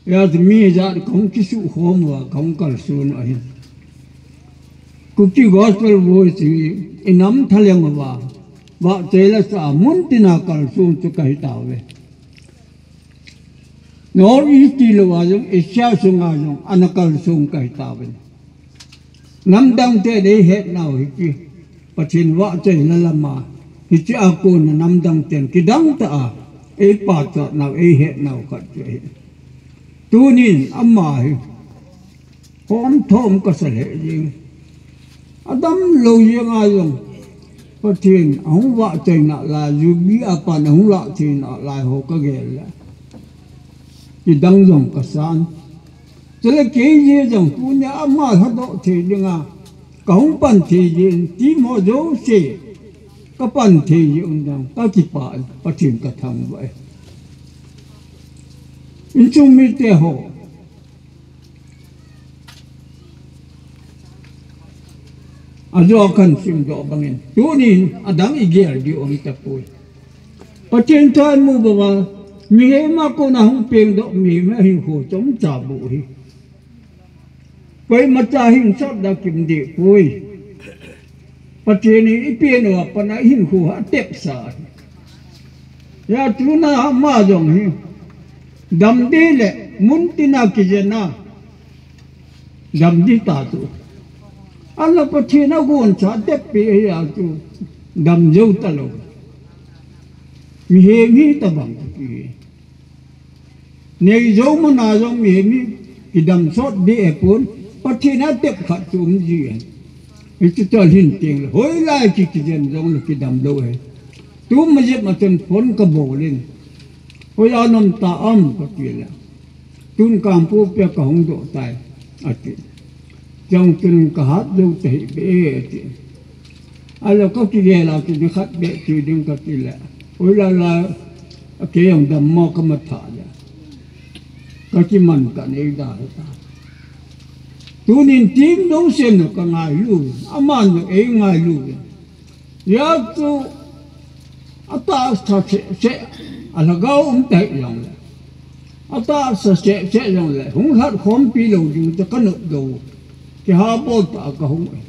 Ya chu mi ja ka hung kisu khom uva, ka hung kalsun ahin. Kuki Gospel Voice hi i nam thaleng uva. Vahchoi la sa mun tina kalsun chu ka hi tauve. North East ti lou a jong, Asia sunga jong, ana kalsun ka hi tauvin. Namdang te dei het nau hi ki. Pathen vahchoi la lama. Hiche a kona namdang ten kidang ta a. Ei pachat nau, ei het nau khat chu ahi. Tunin ama hi. Hom thom ka sa lheh jeng. Adam lou jeng a jong. Pathen, ahung vahchoi na lai, Jubilee a pan ahung lahchoi na lai ho ka gel le. Kidang jong ka san. Chule kei jeh jong tunia ama lhadoh thei dinga. Ka hung pan thei jeh in team ho jouse. Ka pan thei jeh un jong. Ka kipah, Pathen ka thangvah e. Insung mite ho. Ajo kan sim doh bangin. Tunin adang i gel diu um tapoi. Pathen thu i mu banga, mihem a kona hung peng doh mihem a hinkho chomcha bou hi. Koima cha hinsat da kim deh poi. Pathen in i pen uva pat a hinkho a tepsa. Ya tuna ama jong hi. Dam ding le mun tina kijen a. Dam ding ta chu. Ala Pathen a goncha tep pi hi a chu. Dam jou talou. Mihem hi tabang pi. Nei jou mana jong mihem hi kidam sot ding ahipon, Pathen a tep khat chu um ji e. Hichu chu alhin teng le, hoilai ki kijen jong le kidam lou ahi. Tuma jep a chun phone ka bol in. Hoiya na um tam kati le. Tun Kangpokpi a ka hung doh tai, ati. Chang chun ka hat jou tahih beh e, ati. Ahilou ka kigel a chu ni khat beh chu ding kati le. Hoilai lai, a kei jong dam mo ka matha le. Ka kiman ka nei da ta. Tunin team jousen ka ngailu, aman jong ei ngailu. Hia chu atahsa seh seh, alhagao um tahih jongle. Atahsa seh seh jongle, hung lhat khompi lou ding chu ka nop lou. Kiha bol tah a ka hung e.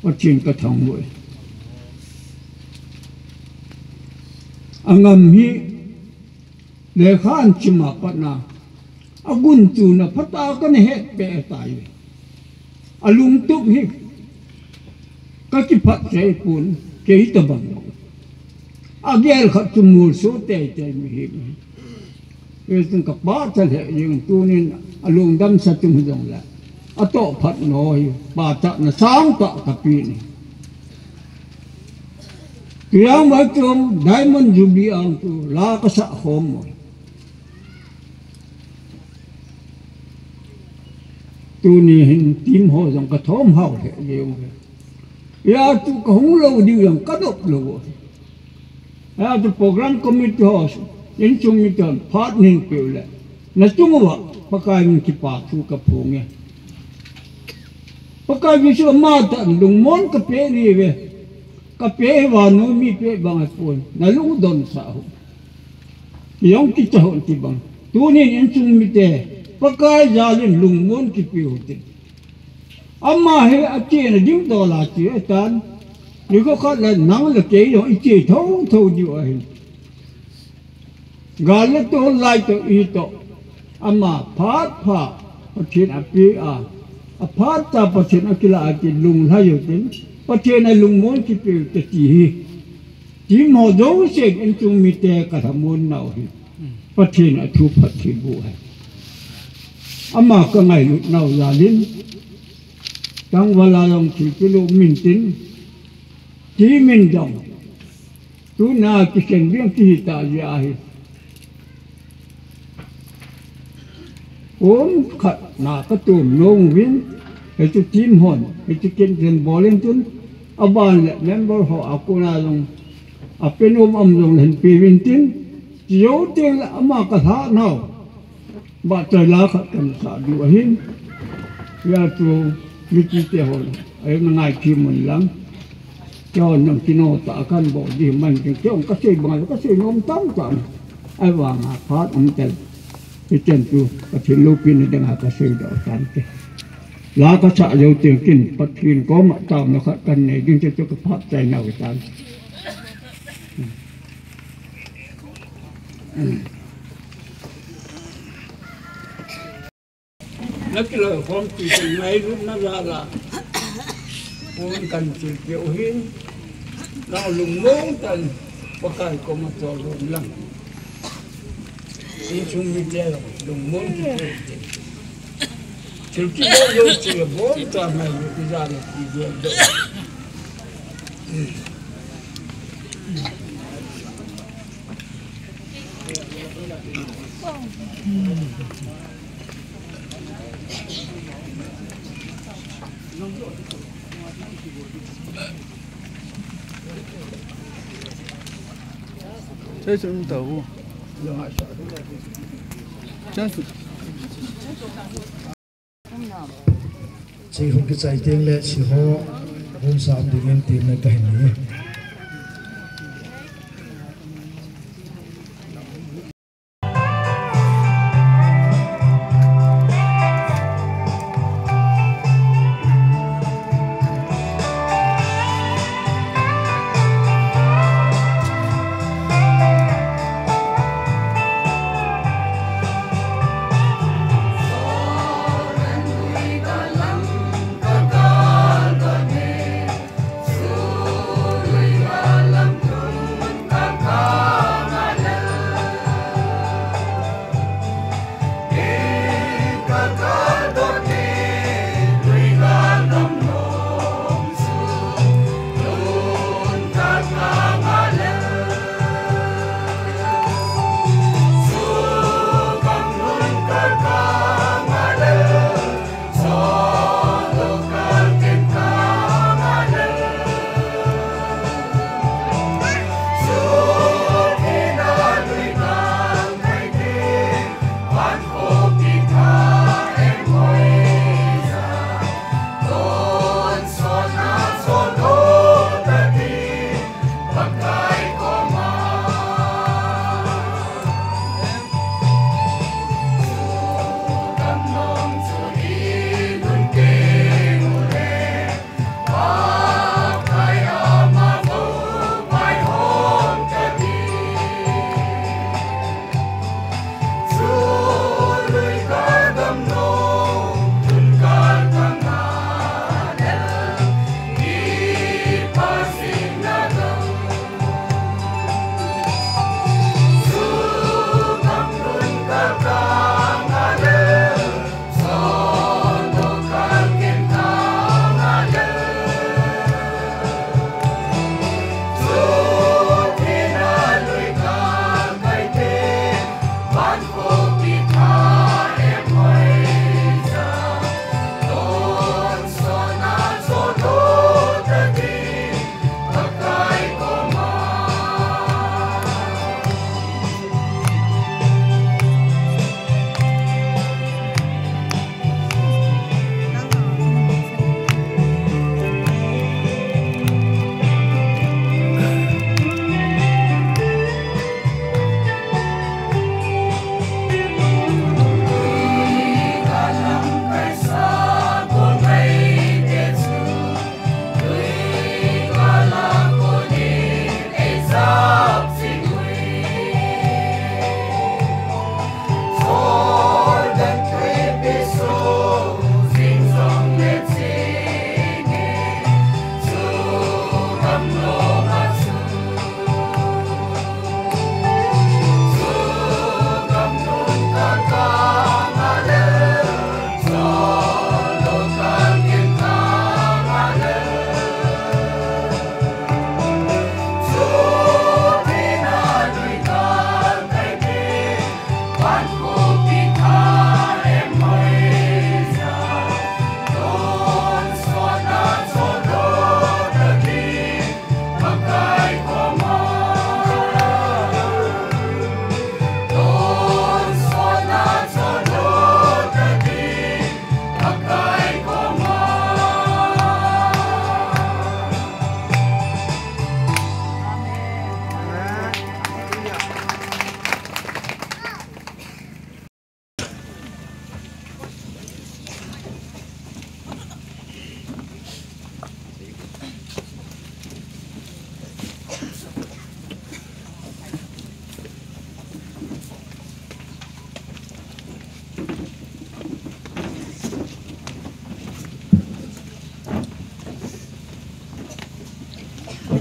Pathen ka thangvah e. Angam hi, lekha an chim a pat na, agunchuna phatah a kana het peh tai. Alungtup hi, ka kiphat cheh pon, kei tabang lou. Agel khat chu molso teitei mihem hi. Hichun ka pachat lheh jeng, tunin alungdam sa chung hi jongle. Atoh phat no hi, pachatna sangtah ka pe in. Tujang Vaichong Diamond Jubilee ang chu la ka sah khom mo. Tuni hin team ho jong ka thom hao lheh jeng uve. Hia chu ka hung lou diu jong ka nop lou. Hia chu program committee ho, insung mite hon phat nin peh u le. Na chung uva Pakai min kipa thu ka phong e. Pakai Jesu ama tah in lungmon ka pe uve. Ka pe hi vannoi mi pe bang ahipoi. Na lungdon sah u. Jong kicha hon ti bang. Tunin insung mite, Pakai jal in lungmon kipe u tin. Ama hi achena ding dola che tan. Nikho khat le nang le kei jong i che thotho diu ahi. Gal le tol lai toh i toh. Ama phat pha Pathen a pe a. A phat cha Pathen a kila a ti lunglhai u tin. Pathen a lungmon kipeu te ti hi. Ti mo jousen insung mite ka thamon nau hi. Pathen a thu phat thilbu ahi. Ama ka ngailut nau jal in. Tangval a jong thil kilu min tin. Ti min jong. Tuna kisen ding kihi ta jeh ahi. Kum khat na ka tum nung uvin, hichu team hon, hichu kin kin bol in tin, aban le member ho a kona jong, a penom um jong le hin pe uvin tin, ti jou teng le ama ka lha nau. Ba chai la khat kan sa diu ahin. Ya chu mi ti te hon, ai na ngai thi mun lang. Keiho nang kino ta kan bol di man kei, keiho ka sei bang, ka sei nom tam tam. Ahivang a phat um tel. Hichan chu Pathen loupina dinga ka sei doh tan te. La ka sa jou teng kin Pathen koma taona khat kan nei ding chu ka phat chai nau tan. Na kiloi khom ti ti ngailutna jal a. Pon kan thilpeh u hin. Nang lungmong tah in Pakai koma chol un lang. Insung mite lungmong kipeh u te. Thil kibol jou chu bol ta ngailutna jal a kibol doh. Chai chun tau. Chai chun. Chi hung kichai teng le chi ho hung sam ding in tin na ka hin ni.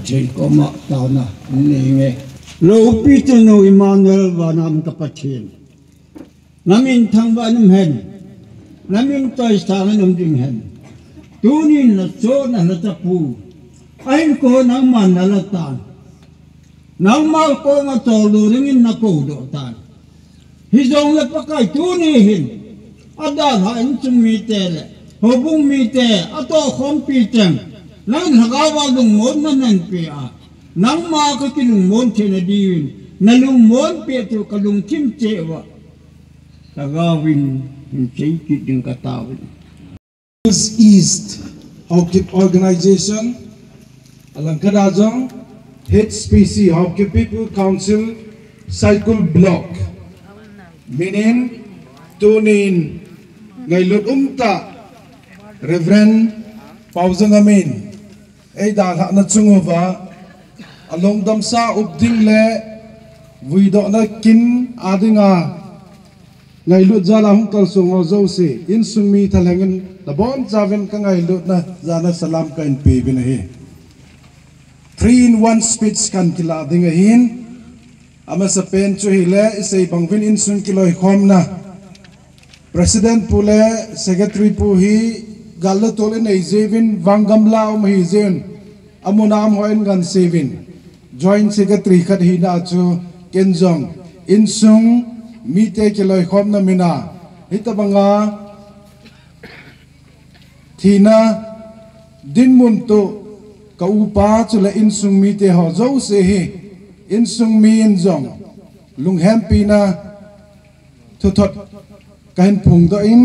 Pathen koma taona nei nge. Loupi tunu Emmanuel vanam ka Pathen. Namin thangvah in umhen. Namin toisang in um ding hen. Tunin nachoh nalhacha pu. Ahin ko nangman nalha tan. Nangma koma toldo dingin nakou doh tan. Hijongle Pakai tuni hin. Adalha insung mite le. Houbung mite. Atohkhompi teng. Nangin lhagao a lungmon nananpeh a. Nangma kakilungmon theina diuvin. Nalungmonpeh chu kalungthim cheh uva. Lhagao vin hin sei kit ding kataovin. East Haokip Organization, alangkhat a jong H P C, Haokip People Council, Saikul Block. Minin, tunin, ngailut umtah, Reverend Paojang amin. Eidalhahna chunguva, alungdamsa up ding le, vuidohna kin a dinga, ngailut jal a hung kalsong ho jouse, insung mi thalheng in, nabonchauvin kangailutna, jana salam kahin peuvin ahi. Three in one speech kahin kilah ding ahin, amasapen chu hile, isei banguvin insung kiloikhomna. President pu le Secretary pu hi gal le tol inei jiuvin, vang gamla um ahi jiuvin, amun a um ho in nganseuvin. Joint Secretary khat hina chu ken jong insung mite kiloikhomna mina hitabanga thina dinmun toh ka upa chule insung mite ho jouse hi insung mi in jong lunghempina thuthot kahin phongdoh in,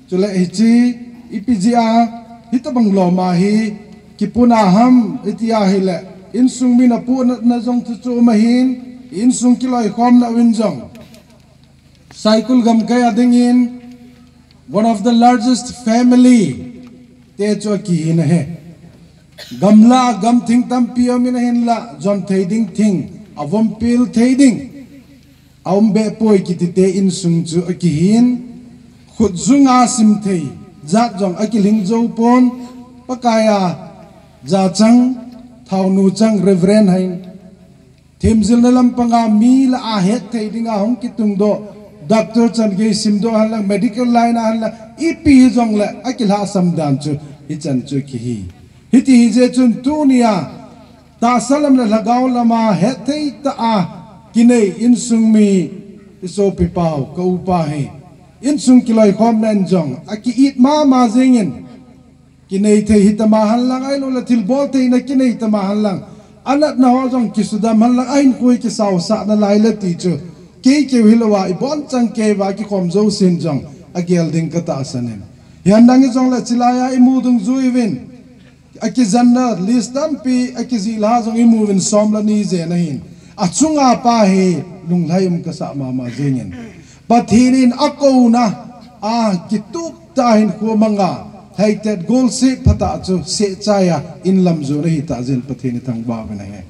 chule hiche ipi jeh a hitabang lom a hi kipuna ham iti ahile, insung min apuhnatna jong chu chu um ahin, insung kiloikhomna uvin jong Saikul gamkai a dingin one of the largest family te chu akihin ahi. Gamla gamthing tampi um in ahinla, jon thei ding thing, avompil thei ding aum behpoi kiti te insung chu akihin, khutjung a simthei jat jong akilhing jou pon, Pakai a jachang, thaonu chang Reverend hin themjilna lampanga mi lah a hetthei dinga hung kitungdoh, Doctor chan gei simdoh henlang, medical line a henlang, ipi hijongle akilhahsam dan chu hichan chu kihi. Hiti hijeh chun tunia tahsa lam le lhagao lama hetthei tah a kinei insung mi isopipau ka upa hi insung kiloikhomna in jong aki-it mama jengin, kinei thei hitama henlang, ahiloule thilbol theina kinei tama henlang, anatna ho jong kisudam henlang, ahinkho hi kisaosah nalai le ti chu keikeu hilouva ibonchan keiva kikhom jousen jong agel ding katahsan in. Hihen lang hijongle chulaiya imu dungjuiuvin, akijenna list tampi akijih lah a jong imuvin, som le ni jen ahin, achunga pa hi lunglhai um kasah mama jengin, Pathen in akouna a kitup tah a hinkho manga lhaitet golseh phatah chu sehchai a inlam jon ahitah jeh in Pathen ithangvah uvin ahi.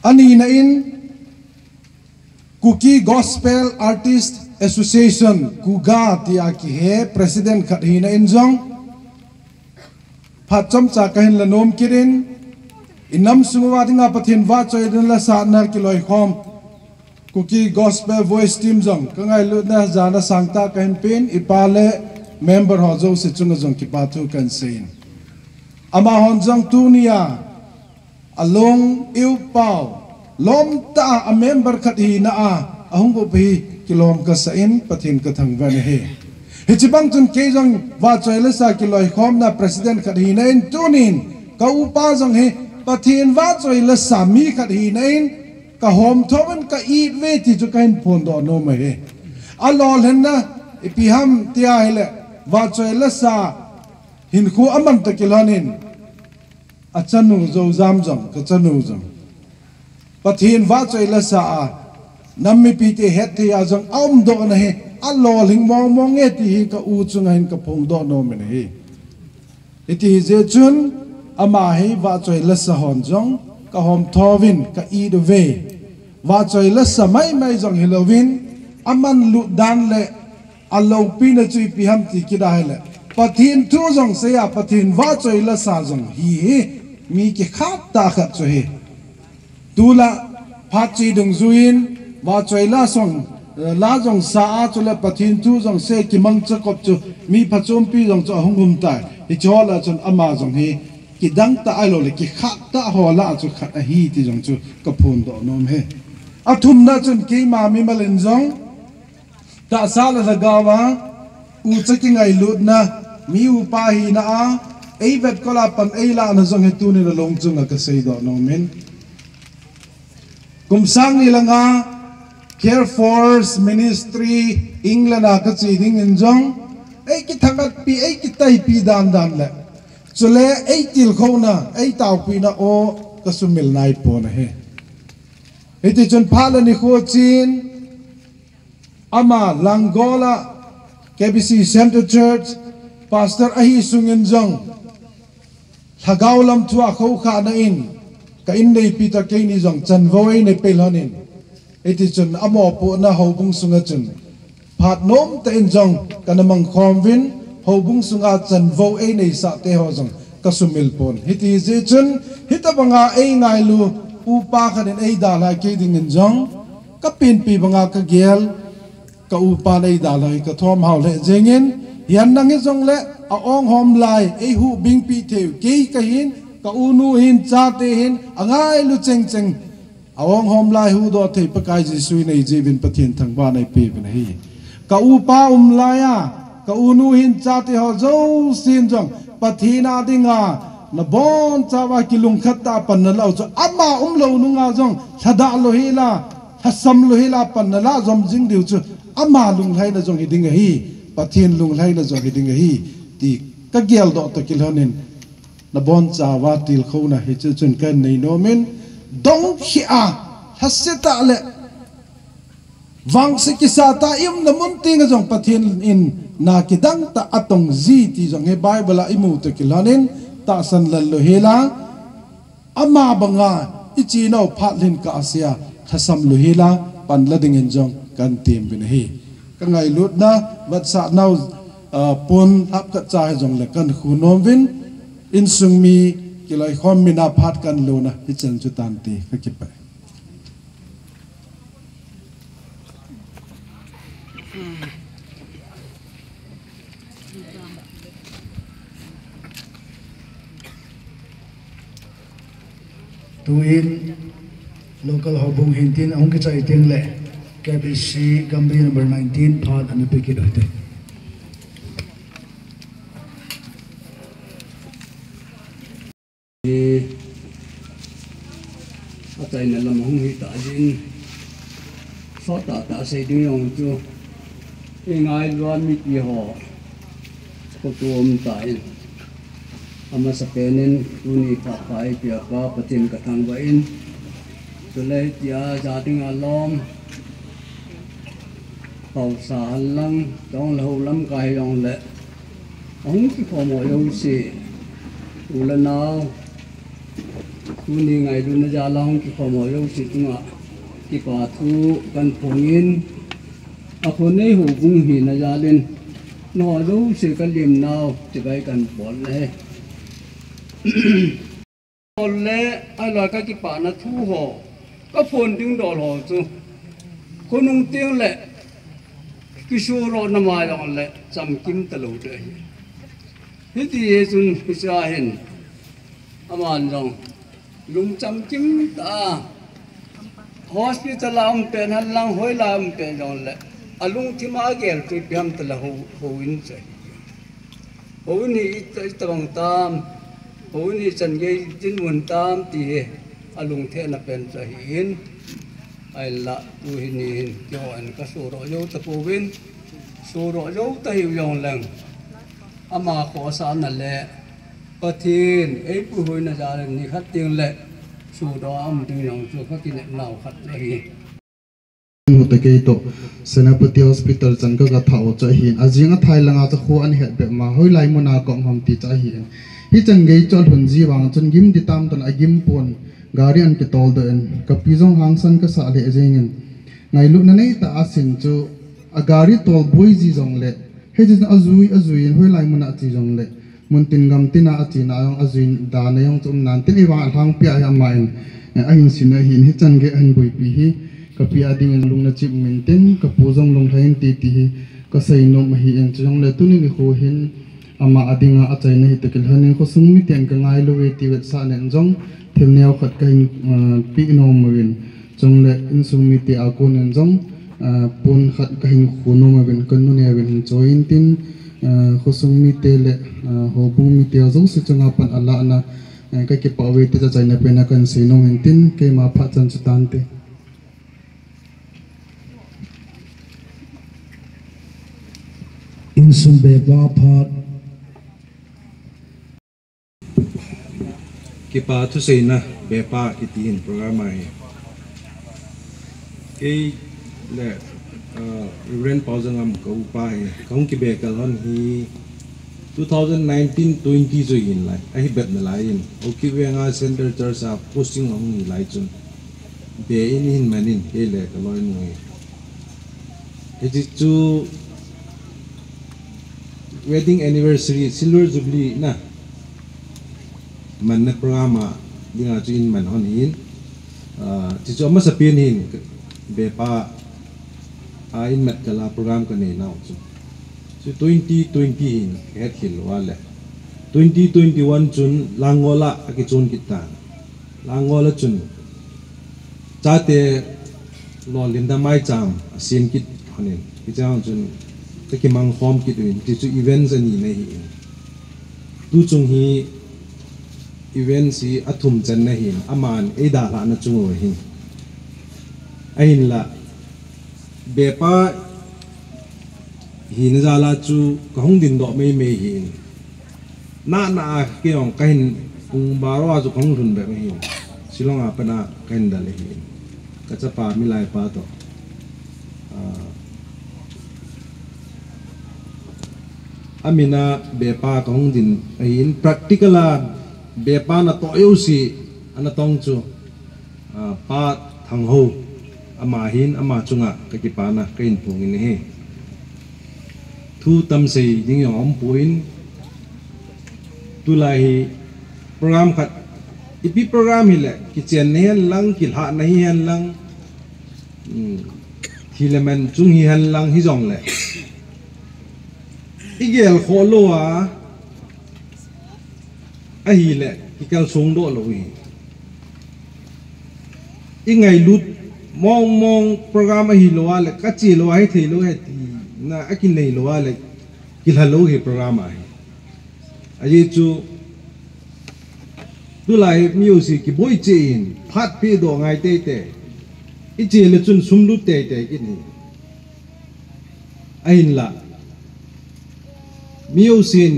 Anina in Kuki Gospel Artist Association, KUGA tia kihe president khat hina in jong phat chomcha kahin la nom kit in, inam sung uva dinga Pathen vahchoina le sahna kiloikhom Kuki Gospel Voice Team jong kangailutna jana sangtah kahin pen, ipa le member ho jouse chunga jong kipathu kahin seiyin, amahon jong tunia alung iupau lomtah a member khat hina a ahung upa hi kilom kasah in Pathen kathangvah in ahi. Hiche bang chun kei jong vahchoi le sa kiloikhomna president khat hina in tunin ka upa jong hi Pathen vahchoi le sa mi khat hina in kahomthouvin ka-it uve ti chu kahin phondoh nom ahi. Alolhinna ipi ham tia ahile, vahchoi le sa hinkho aman toh kilhonin achanu jou jam jong, kachanu jong Pathen vahchoi le sa a nam mipite hetthei a jong aumdohna hi alolhing mongmong e ti hi ka u chunga hin kaphongdoh nom in ahi. Hiti hijeh chun ama hi vahchoi le sa hon jong kahomthouvin ka-it uve. Vahchoi le sa maimai jong hilouvin, amanlut dan le aloupina chu ipi ham ti kit ahile, Pathen thu jong seiya, Pathen vahchoi la sa jong hi hi, mi kikhat tah khat chu hi. Tulai phat chi dungjuiyin, vahchoi la jong, eh, la jong sa a chule Pathen thu jong sei kimangcha kop chu, mi phachompi jong chu ahung um tai. Hiche ho lah a chun ama jong hi, kidang tah ahilou le, kikhat tah ho lah a chu khat ahi ti jong chu kaphondoh nom e. Athumna chun keima mimal in jong, tahsa le lhagao a, ucha kingailutna, mi upa hina a, eivetkol a pan eilahna jong hi tunin along chunga kaseidoh nom in. Kum sang ni le nga, Care Force Ministry, England a kache dingin jong, eikithangatpi, eikitaipi dandan le, chule eitilkhouna, eitaopina o, kasumil naipon ahi. Hiti chun phat le nikho chen, ama Langol a K B C Centre Church Pastor ahi sungin jong, lhagao lam thu a khoukhahna in, ka inneipi toh keini jong chanvou einei pei lhonin. Hiti chun amopohna houbung sunga chun, phat nomtah in jong kana mangkhom uvin, houbung sunga chanvou eineisah te ho jong kasumil pon. Hiti jeh chun, hitobanga eingailu upa khat in eidalhah kei dingin jong, kapenpi banga kagel, ka upan eidalhah hi kathom hao lheh jengin, hihen lang hijongle, a-onghom lai eihuhbingpi theiu kei kahin, ka unu hin, chate hin, angailu chengcheng, a-onghom lai huhdoh thei Pakai Jesu in eijiuvin Pathen thangvahna eipeuvin ahi. Ka upa um laiya, ka unu hin, chate ho jousen jong, Pathen a dinga, nabonchauva kilungkhat tah a panna lah u chu, ama umlou nunga jong, lhadah louhela, lhasam louhela panna lah jom jing diu chu, ama lunglhaina jong hiding ahi, Pathen lunglhaina jong hiding ahi, ti kageldoh toh kilhonin, nabonchauva tilkhouna hiche chun kanei nomin, dongkhia, lhasetah le, vangse kisatah a iumna mun tenga jong Pathen in na kidangtah atongji ti jong hi Bible a imu toh kilhonin, tahsan lal louhela, ama banga ichenau phat lhin kahsea, lhasam louhela, panla dingin jong kantemuvin ahi. Kangailutna, vetsah nau, ah, pon hapkhat cha hijongle kankhu nomuvin, insung mi kiloikhom mina phat kanlona hichan chu tante, kakipah e. Tuin local houbung hintin ahung kichai tengle K B C Gambih number nineteen phat ana pekit uhite. Achaina lam ahung hitah jin, sottah tah sei ding jong chu, eingailu a mipi ho, khoto umtah in, amasapen in tuni phat pha eipeh pa Pathen kathangvah in, chule hitia ja dinga lom, haosa henlang, chongle hou lamkai hijongle, ahung kikhom ho jouse, u le nao, tuni ngailutna jal a hung kikhom ho jouse chunga kipa thu kanphongin, akhonei houbung hina jal in, nangho jouse kalemnau chibai kanbolna ahi. Chule, ahilou kakipana thu ho, kaphon ding dol ho chu, khonung tengle, kisurohna ma jongle chamkim talou ding ahi. Hiti jeh chun hichea hin, aman jong lungcham kimtah a, hospital a um pen henlang, hoila um pen jongle, alungthim a agel chu ipi ham tile hou, houin chu ahi. Houin hi ita, itobang tam, houin hi chan gei dinmun tam ti hi alungthehna pen chu ahin, ahinla tuhin nihin keiho in kasuroh jou tapouvin, suroh jou tahiu jongleng, ama khohsahna le Pathen eipuihoina jal in nikhat tengle sudoh a um ding jong chu kakinepnau khat chu ahi. Hung u takei toh, Senapati Hospital chan kagathah u chu ahin, ajing athai langa chu kho ana het bep ma, hoilai muna ka um ham ti chu ahin. Hichan gei chu alhun ji vang chun gim di tam tan agim pon, gari ana kitoldoh in, kapi jong hangsan kasah lheh jengin. Ngailutna neitah a sin chu, agari tolboi ji jongle, Hiche chun ajui, ajui in hoilai mun a che jongle, mun tin gam tin a achena jong ajui dan a jong chu um nan tin, ahivang alhangpi a hi ama in, eh, ahin sin ahin, hichan gei ahin boipi hi, kapi a dingin lung nachim um intin, kapu jong lunglhai inte ti hi kasei nom ahin, chujongle tuni nikho hin ama a dinga achaina hi toh kilhonin khosung miten kangailou ve ti vetsahnan jong thil neo khat kahin, eh, peh nom uvin, chule insung mite a konin jong, eh, pon khat kahin khu nom uvin, kanu neovin hin choi intin, eh, khosung mite le, eh, houbung mite jouse chunga pan alahna, eh, kakipah uve ti chu achaina pen a kahin sei nom intin, keima phat chan chu tante. Insung bepa phat. Kipa thuseina bepa kiti hin program ahi. Kei le, uh, Reverend Paojangam ka upa hi, kahung kibe kal hon hi two thousand nineteen twenty chu hin lai, ahi bet nalai in. Haokip Venga Central Church a posting ahung hi lai chun. Be in hin manin, kei le kaloinu hi. Hiche chu wedding anniversary, silver jubilee na manna program a dinga chu in man hon hin. Ah, hiche chu amasapen hin bepa a in mat kal a program kanei nau chu. Chu twenty twenty hin kahet khel lou a le. Twenty twenty-one chun Langol a akichon kit tan. Langol a chun chate lolhinna maicham asem kit hon in. Hiche chun kakimang khom kit uvin, hiche chu events ani na hi in. Tuchung hi events hi athum channa hin, aman eidalhahna chung u ahin. Ahinla, bepa hina jal a chu kahung dingdoh meimei hin. Nana a kei jong kahin pung baro a chu kahung lhun bep ahin. Shillong a pat a kahin dal ahin. Kachapa milai pa toh. Ah, amin a bepa kahung ding ahin. Practical a bepa natoh jouse ana tong chu. Ah, Pa Thanghou, ama hin, ama chunga kakipana kahin phong in ahi. Thu tam sei ding jong aumpoi, tulai hi program khat, ipi program hile, kichenna hihen lang, kilhahna hihen lang, um, thi le man chung hihen lang hijongle, igel khoh lou a, ahile, kikalsong doh lou hi. Ingailut mong mong program ahilou a le, kache lou a hithei lou ahi tina akinei lou a le, kilha lou hi program ahi. Ajeh chu, tulai mi jouse kiboi cheh in, phat pehdoh ngai teitei. Iche le chun sum lut teitei kit hi. Ahinla, mi jousen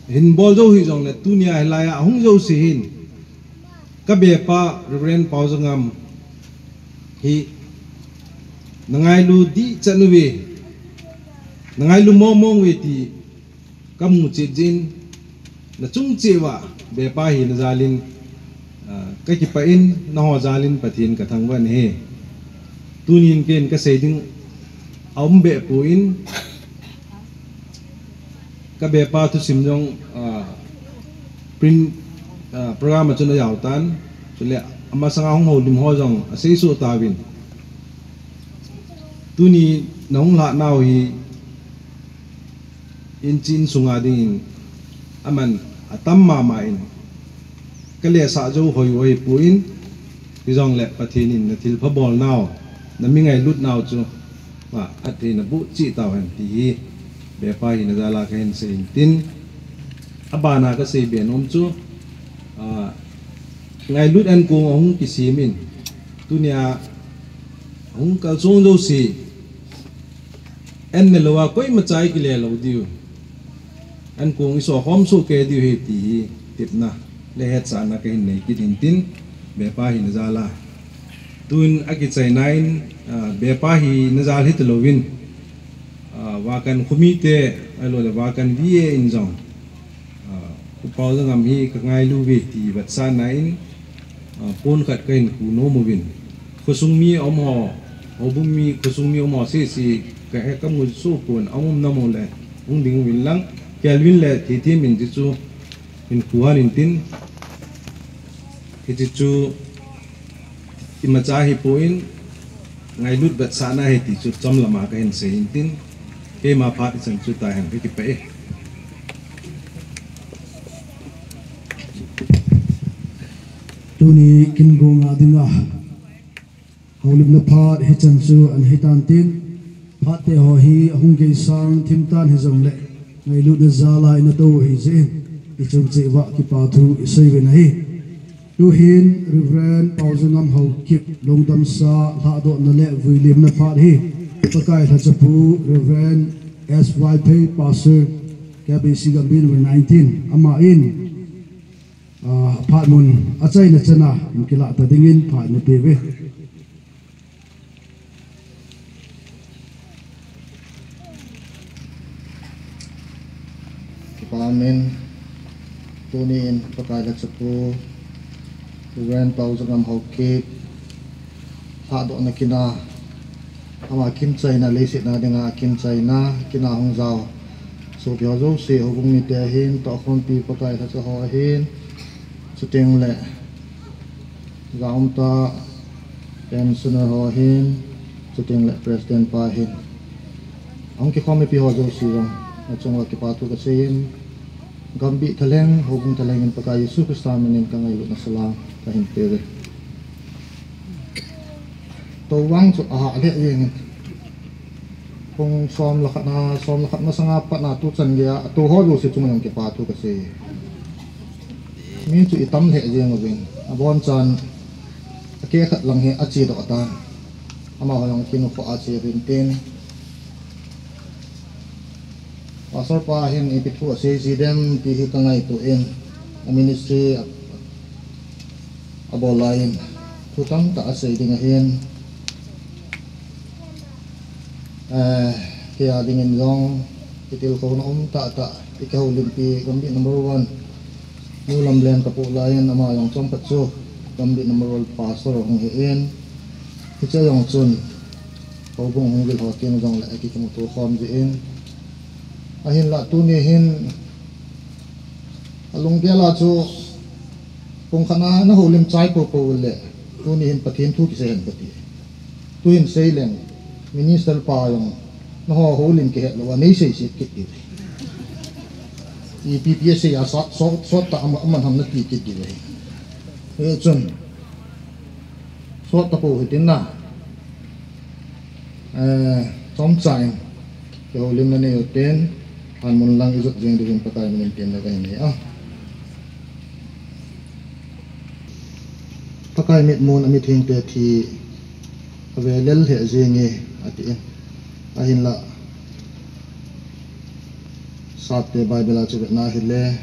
hin bol jou hijongle tunia hilai a ahung jouse hin, kabepa Reverend Paojangam hi nangailu dehchan uve, nangailu mong mong uve ti kamu chet jeh in, nachung cheh uva bepa hina jal in, ah, kakipah in, nangho jal in Pathen kathangvah in ahi. Tunin ken kasei ding aum behpoi, kabepa thusim jong, ah, print, ah, program a chun ajao tan, chule amasanga hung houlim ho jong aseisoh tauvin. Tuni nahung lhahnau hi, inchi insunga dingin aman atam mama in, kalesah jou hoi hoi poi, hijongle Pathen in nathilpha bolnau, nami ngailutnau chu, ah, athei naboh cheh tauhen ti hi, bepa hina jal a kahin sei intin, abana kasei be nom chu, ah, ngailut ankong ahung kisem in, tunia hung kalsong jouse, anne lou a koimacha ikile lou diu, ankong isokhom soh kei diu ahi ti hi tepna le hetsahna kahin nei kit intin, bepa hina jal a. Tun akichaina in, ah, bepa hina jal hitalouvin, ah, Vakan khomite, ahiloule Vakan V A in jong, ah, U Paojangam hi kangailu uve ti vetsahna in, ah, pon khat kahin khu nom uvin. Khosung mi aum ho, Houbung mi, khosung mi um ho sese, kahe kamu soh pon, aum um nam uleh, hung ding uvin lang, Kelvin le Thithiam in ti chu, hin khuhan intin, hiti chu, imacha hipon, ngailut vetsahna ahi ti chu, chomlam a kahin sei intin, keima phat ichan chu tahen, kakipah e. Tuni kin gong a dinga, houlimna phat hichan chu ana hitan tin, phat te ho hi ahung geisang thim tan hijongleh, ngailutna jal a ina tou u hijeh in, ichung cheh uva kipa thu isei uvin ahi. Tuhin Reverend Paojangam Haokip, Lungdamsa, Lhahdohna le Vuilimna phat hi, Pakai Lhachapu, Reverend S Vaiphei, Pastor, K B C Gambih number nineteen, aman, ah, phat mun achaina chana, in kilah ta dingin phat ina peuve. Kipah in, tuni in Pakai Lhachapu, Reverend Paojangam Haokip, Lhahdohna kin a, ama kin chaina, leiset a dinga kin chaina, kin a hung jao sopi ho jouse, houbung mite ahin, tohkhompi Pakai Lhacha ho ahin, chuteng le, jaum ta, pensioner ho ahin, chuteng le President pa ahin. Ahung kikhom mipi ho jouse jong, achung uva kipa thu kasei in, Gambih thalheng, houbung thalheng in Pakai Jesu Christa min in kangailutna salam kahin peuve. Tou vang chu ahah lheh jengin. Pung som le khat na, som le khat masanga pat na tuchan geiya, atou ho jouse chunga jong kipa thu kasei. Mi chu itam lheh jeng uvin. Abonchan, akeh khat lang hi achedoh tan. Amaho jong kin upa ache uvin tin. Pastor pa hin ipi thu asei ji dem ti hi kangaito in, a ministry a, abol lai in, thu tamtah asei ding ahin, eh, kei a dingin jong, kitilkhouna um tahtah, ikihoulimpi, Gambih number one, New Lamlen kapoh lai in, ama jong chomkhat chu, Gambih number one pastor ahung hi in, hiche jong chun, houbung hung vil ho teng jongle akikimuto khom jin. Ahinlah tuni hin alunggel a chu pung khat na nahoulim chai poupou le tuni hin Pathen thu kisei hen kati. Tuhin seileng minister pa jong nangho houlim kihet lou a neisei set kit diu. Ipi pi asei a sot, sot, sot tah a aman ham nati kit diu ahi. Hichun sot tapou hitin na. Eh, chomcha in, kihoulimna nei u tin, lhanmun lang ijot jing diuvin Pakai min in temna kahin nei a. Pakai mitmun a mithengte thi ave lel lheh jenge, atin. Ahinlah, Sapte Bible a chu vetna hile,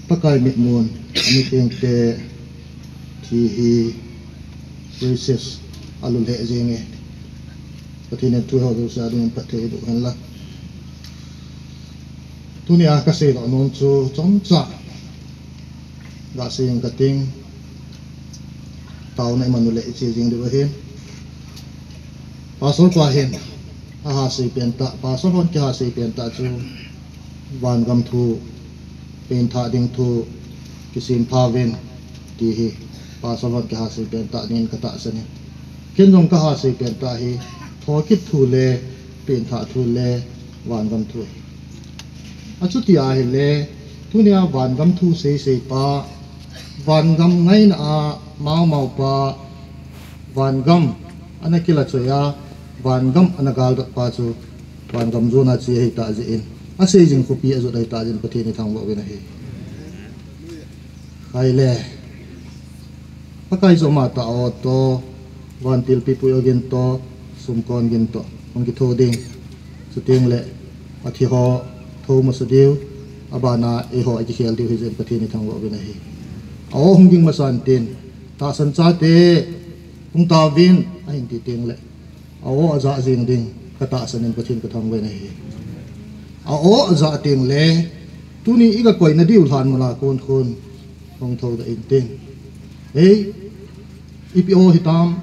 Pakai mitmun a mithengte thi hi precious, alul lheh jenge. Pathen in thu ho jouse a dingin phatthei boh hen lang. Tunia kasei lou nom chu chomcha gasei ing kating, taona iman uleh iche jing diu ahin. Pastor pa hin ahasei pen tah, Pastor hon kihasei pen tah chu vangam thu, penthah ding thu, kisempha uvin, ti hi Pastor hon kihasei pen tah dingin katahsan in. Ken jong kahasei pen tah hi thokit thu le penthah thu le vangam thu ahi. Achuti ahile, tunia vangam thu seisei pa, vangam ngaina a maomao pa, vangam ana kila choi a, vangam ana galdot pa chu, vangam jona che ahitah jeh in, asei jing khopi ajot ahitah jeh in Pathen ithangvah uvin ahi. Khaile, Pakai chu ama tah o toh, vantil pipu ogin toh, sumkon gin toh, hung kitho ding. Chuteng le, athi ho, tho masa diu, abana eiho akikhel diu hijeh in Pathen ithangvah uvin ahi. A-o hung ging masan tin, tahsan chate, hung tauvin, ahin ti teng le, a-o ajah jing ding, katahsan in Pathen kathangvah in ahi. A-o ajah teng le, tuni igakoina diu lhanmun a kon kon, hung thoudoh intin. Hei, ipi o hitam,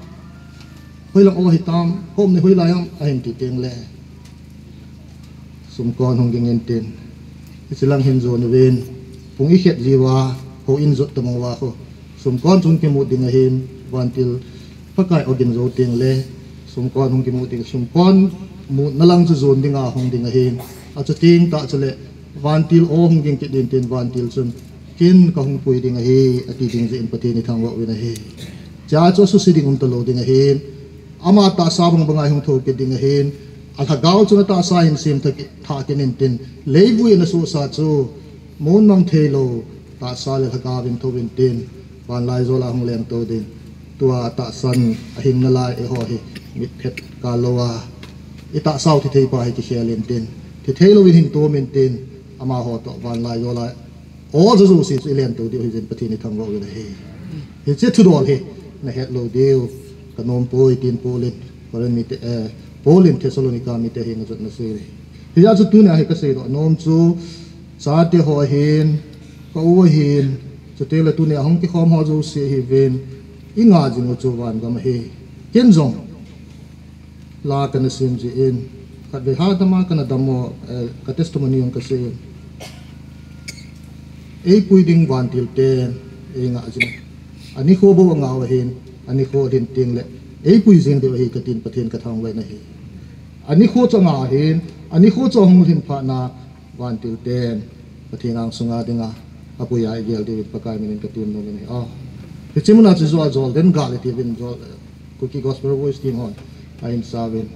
Hoilang o hitam, hom ni hoilai ham, ahin ti teng le. Sumkon hung ging intin. Hichilang hin jon uvin. Pung ikhet jiuva, houin jot tamang uva ho. Sumkon chun kimu ding ahin, vantil Pakai ogin jou teng le. Sumkon hung kimu ding, sumkon muna lang chu jon dinga hung ding ahin. Achuti tah chule, vantil o hung ging kit intin vantil chun. Ken kahung pui ding ahi, ati ding jeh in Pathen ithangvah uvin ahi. Chea chu asuse ding um talou ding ahin. Ama tahsa bang banga hung thou kit ding ahin. Alhagao chun atahsa hin sem thah kit intin. Leivui in asohsa chu. Mun mang theilou. Tahsa le lhagao vin thou intin. Vanlaijol a hung lengtou ding. Tua tahsan ahing nalai eiho hi. Mitphet kal louva. Itahsau thithei pa hi kikhel intin. Thithei louvin hin tum intin. Amaho toh vanlaijol a. O jouse chu ilengtou diu hijeh in Pathen ithangvah uvin ahi. Hiche thudol hi nahet lou diu. Kanom poi tin Paul in, Corinth mite, eh, Paul in Thessalonica mite henga ajotna sei ahi. Hijeh chun tunia hi kasei doh nom chu, chate ho ahin, ka u ahin, chuteng le tunia hung kikhom ho jouse ahiuvin, inga jing u chu vangam ahi. Ken jong, la kana sem jeh in, khatvei hadam a kana dam u, eh, ka testimony jong kasei in. Eipui ding vantil ten, einga jing. Anikho bou angau ahin, anikho din teng le, eipui jing diu ahi katin Pathen kathangvah in ahi. Anikho chu anga ahin, anikho chu ahung lhin phat na, vantil ten, Pathen angsunga dinga, apui a igel diuvin Pakai minin katem nom in ahi. Oh. Hiche muna chu jol, jol den gal itiuvin jol, Kuki Gospel Voice team hon ahin sauvin,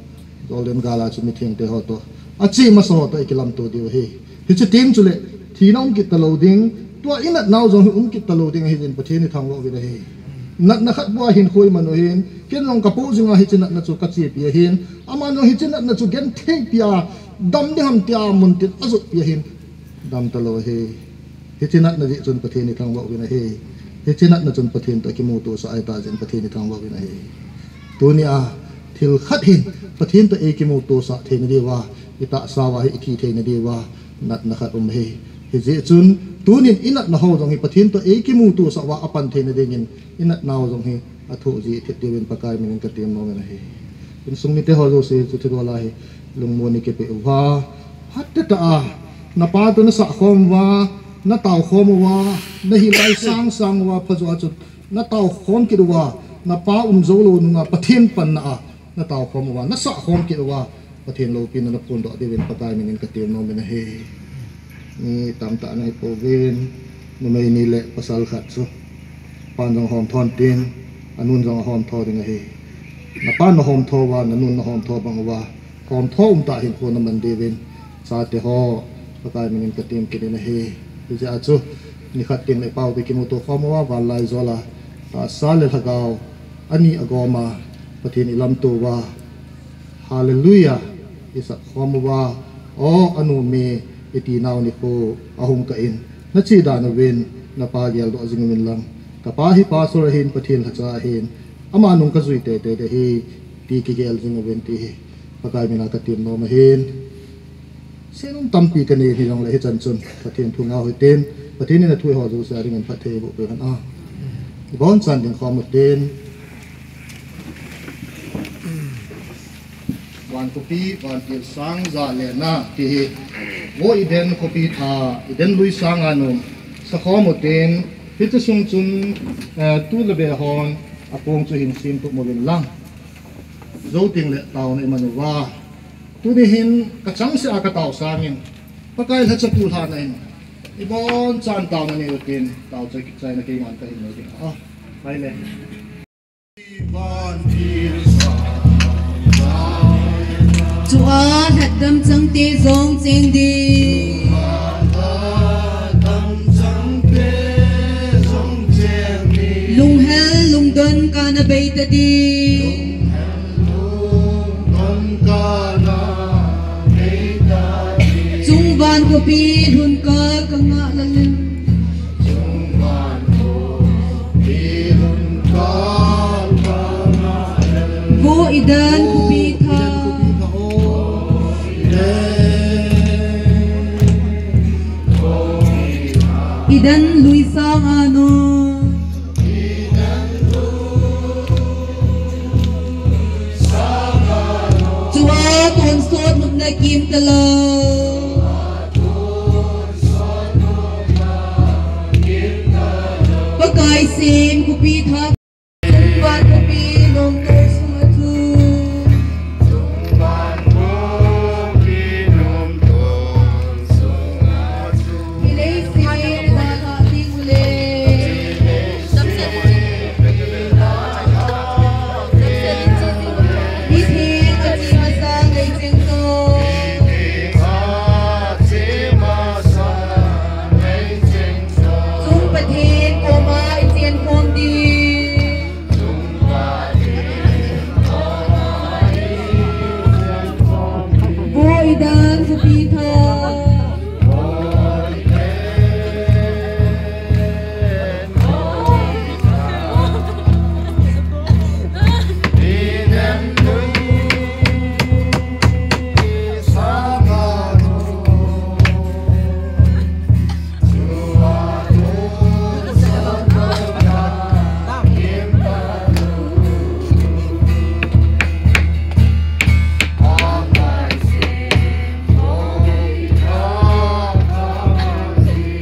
jol den gal a chu mithengte ho toh, ache masa ho toh ikilamto diu ahi. Hiche team chule, thina um kit talou ding, tua inatnau jong hi um kit talou ding ahi jeh in Pathen ithangvah uvin ahi. Natna khat bou a hinkho iman u ahin, ken jong kapu jinga hiche natna chu kachepi ahin, aman jong hiche natna chu genthei pia, dam ding ham tia muntin ajotpi ahin, dam talou ahi. Hiche natna jeh chun Pathen ithangvah uvin ahi. Hiche natna chun Pathen toh kimutosah ahitah jeh in Pathen ithangvah uvin ahi. Tunia, thil khat hin Pathen toh eikimutosah theina diuva, itahsa uva hi ithi theina diuva, natna khat um ahi. Hijeh chun, tunin inatna ho jong hi Pathen toh eikimutosah uva apan theina dingin, inatnau jong hi athoh jeh thei diuvin Pakai minin katem nom in ahi. Insung mite ho jouse chu thudol a hi lungmon ikipeh uva, phatechatah a, napa toh nasah khom uva, natao khom uva, nahilai sangsang uva, phajo a chu natao khom kit uva, napa um jou lou nunga Pathen panna a natao khom uva, nasah khom kit uva, Pathen loupina naphondoh diuvin Pakai minin katem nom in ahi. Mi tamtah nahi pouvin, numei ni le pasal khat chu. Pan jong ahom tho intin, anun jong ahom tho ding ahi. Napan nahom tho uva, nanun nahom tho bang uva, hom tho umtah hinkho naman diuvin, chate ho, Pakai minin katem kit in ahi. Hijeh a chu, nikhat teng le ipa u toh kimuto khom uva, vanlaijol a, tahsa le lhagao, ani agom a, Pathen ilamto uva, Hallelujah, isah khom uva, O, anom e, itinau nikho ahung kah in, nache dan uvin, napa geldoh jing uvin lang. Kapa hi pastor ahin, Pathen lhacha ahin, ama nung kajui teitei ding ahi, ti kigel jing uvin ti hi Pakai mina katem nom ahin. Seinom tampi kanei hijongle hichan chun Pathen thu ngah u hitin, Pathen in athu eiho jouse a dingin phatthei eiboh peh hen. Ibonchan ding khom utin. Van khopi, vantil sang ja le na, ti hi. Vo Eden khopi tha, Eden lui sanga nom, sakhom utin, hiche sung chun, eh, tu le be hon, akong chu hin sem tup uvin lang. Jou teng le taona iman uva. Tuni hin kachangseh a katao sangin, Pakai lhacha pulhana in, ibonchan taona nei utin, tao chai kichaina keiman kahin nei ding. Ah, pai le. Chua lhatdam changte jong cheng ding. Lunghel lungdon kana bei ta ding. Chungvan khopi lhun kal kangah lal in. Vo Eden khopi tha. Eden lui sanga nom. Kim talou. Pakai sem khopi thah. Tumban khopi nomtol sunga chu. Hi leiset a dalha ding u le. Mitheng a chi masang lei cheng to. Chung Pathen koma i chen khom ding. Vo i dan khopi thah.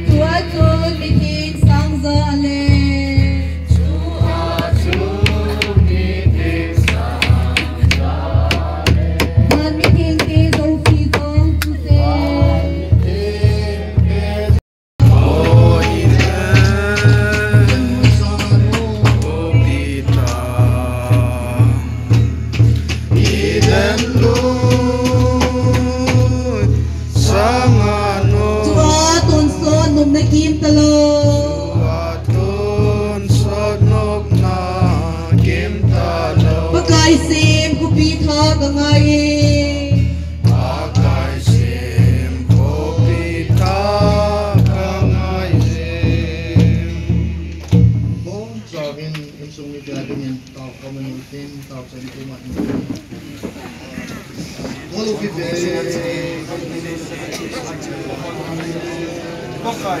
Tua chun mitheng sang ja le. Van mitheng te jouse jong chute. Chua tonsot nopna kim talou. Pakai sem khopi thah ka ngai e. Pakai sem khopi thah ka ngai e. Bon chavin insung mite a dingin tao khom in tin, tao chan in tin. Pakai, Pakai,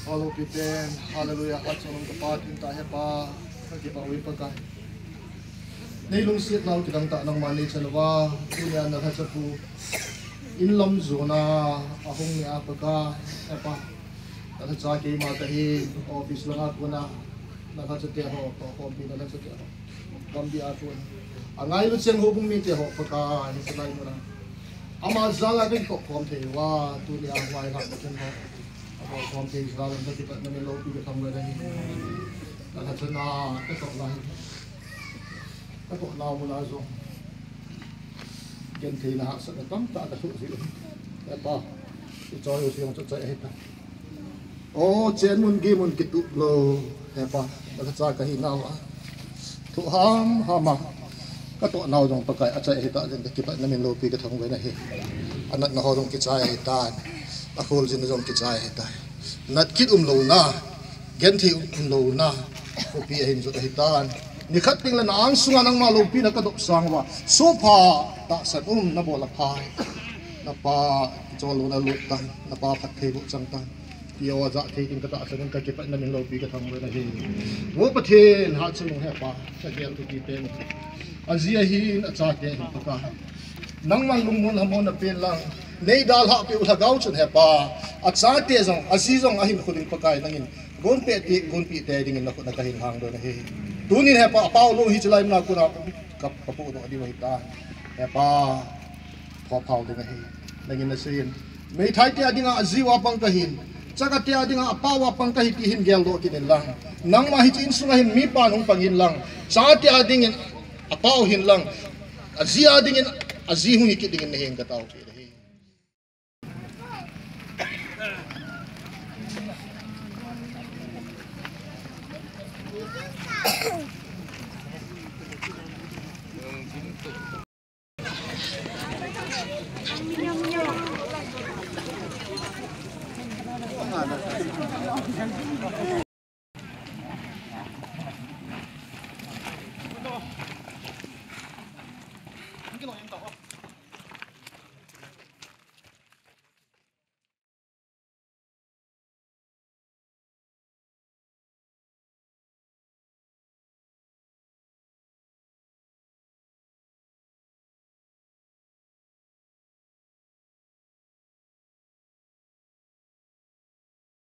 Hallelujah, Pathen, hallelujah, achungnung ka Pa, thin ta he Pa, ka kipah uve Pakai. Nei lungset nau kidang tah nangma nei chan uva, tunia na lhacha thu in lam jona ahung ni a Pakai, he Pa. Ka lhacha keima kahi, office langa kona, na lhacha te ho, ka khompi na lhacha te ho. Gambih a kon. Angailu cheng houbung mite ho, Pakai, hiche lai muna. Ama jal a ka kitoh khom thei uva, tunia huai lhah na chen ho. Abo khom thei jal a ka kipatna min loupi ka thangvah uve. Ka lhacha na, ka toh lai. Ka toh nau muna jong. Gentheina hahsatna tamtah ka thoh jeh u. He Pa, i choi u seh jong chu choi ahi ta. O, chen mun gei mun kitup lou, he Pa, na lhacha kahi nau a. Thu ham ham a, ka toh nau jong Pakai achai ahi ta, jeng ka kipatna min loupi ka thangvah uve. Anatna ho jong kichai ahi tan, akholjinna jong kichai ahi tan. Nat kit umlouna, genthei umlouna, khopi ahin jot ahi tan. Nikhat teng le na angsunga nangma loupina ka dopsang uva, sopi tahsan um na bol a pha. Na pa kichol louna lut tan, na pa phattheiboh chang tan. Ti aw ja thei ding ka tahsan in ka kipatna min loupi ka thangvah in ahi. Vo Pathen, Hatchungnung Hepa, ka gel thupi pen. Aji ahin, achate ahin Pakai. Nangman lungmon lhamonna pen lang. Nei dalhah peh u Lhagao chun Hepa. Achate jong, aji jong ahinkho ding Pakai nangin. Gonpeh te, gonpeh te dingin na khut na ka hin lhang doh in ahi. Tunin Hepa, apao lou hi chulai mun a kona ka, ka podoh ding ahi tan. Hepa. Phophao ding ahi. Nangin nasei in. Meithai te a dinga ajiu a pang kahin. Chate a dinga apao a pang kahi ti hin geldoh kit in lang. Nangma hiche insunga hin mipa hung pang in lang. Chate a dingin apao hin lang. Aji a dingin aji hung hi kit dingin nahin ka taopi ahi.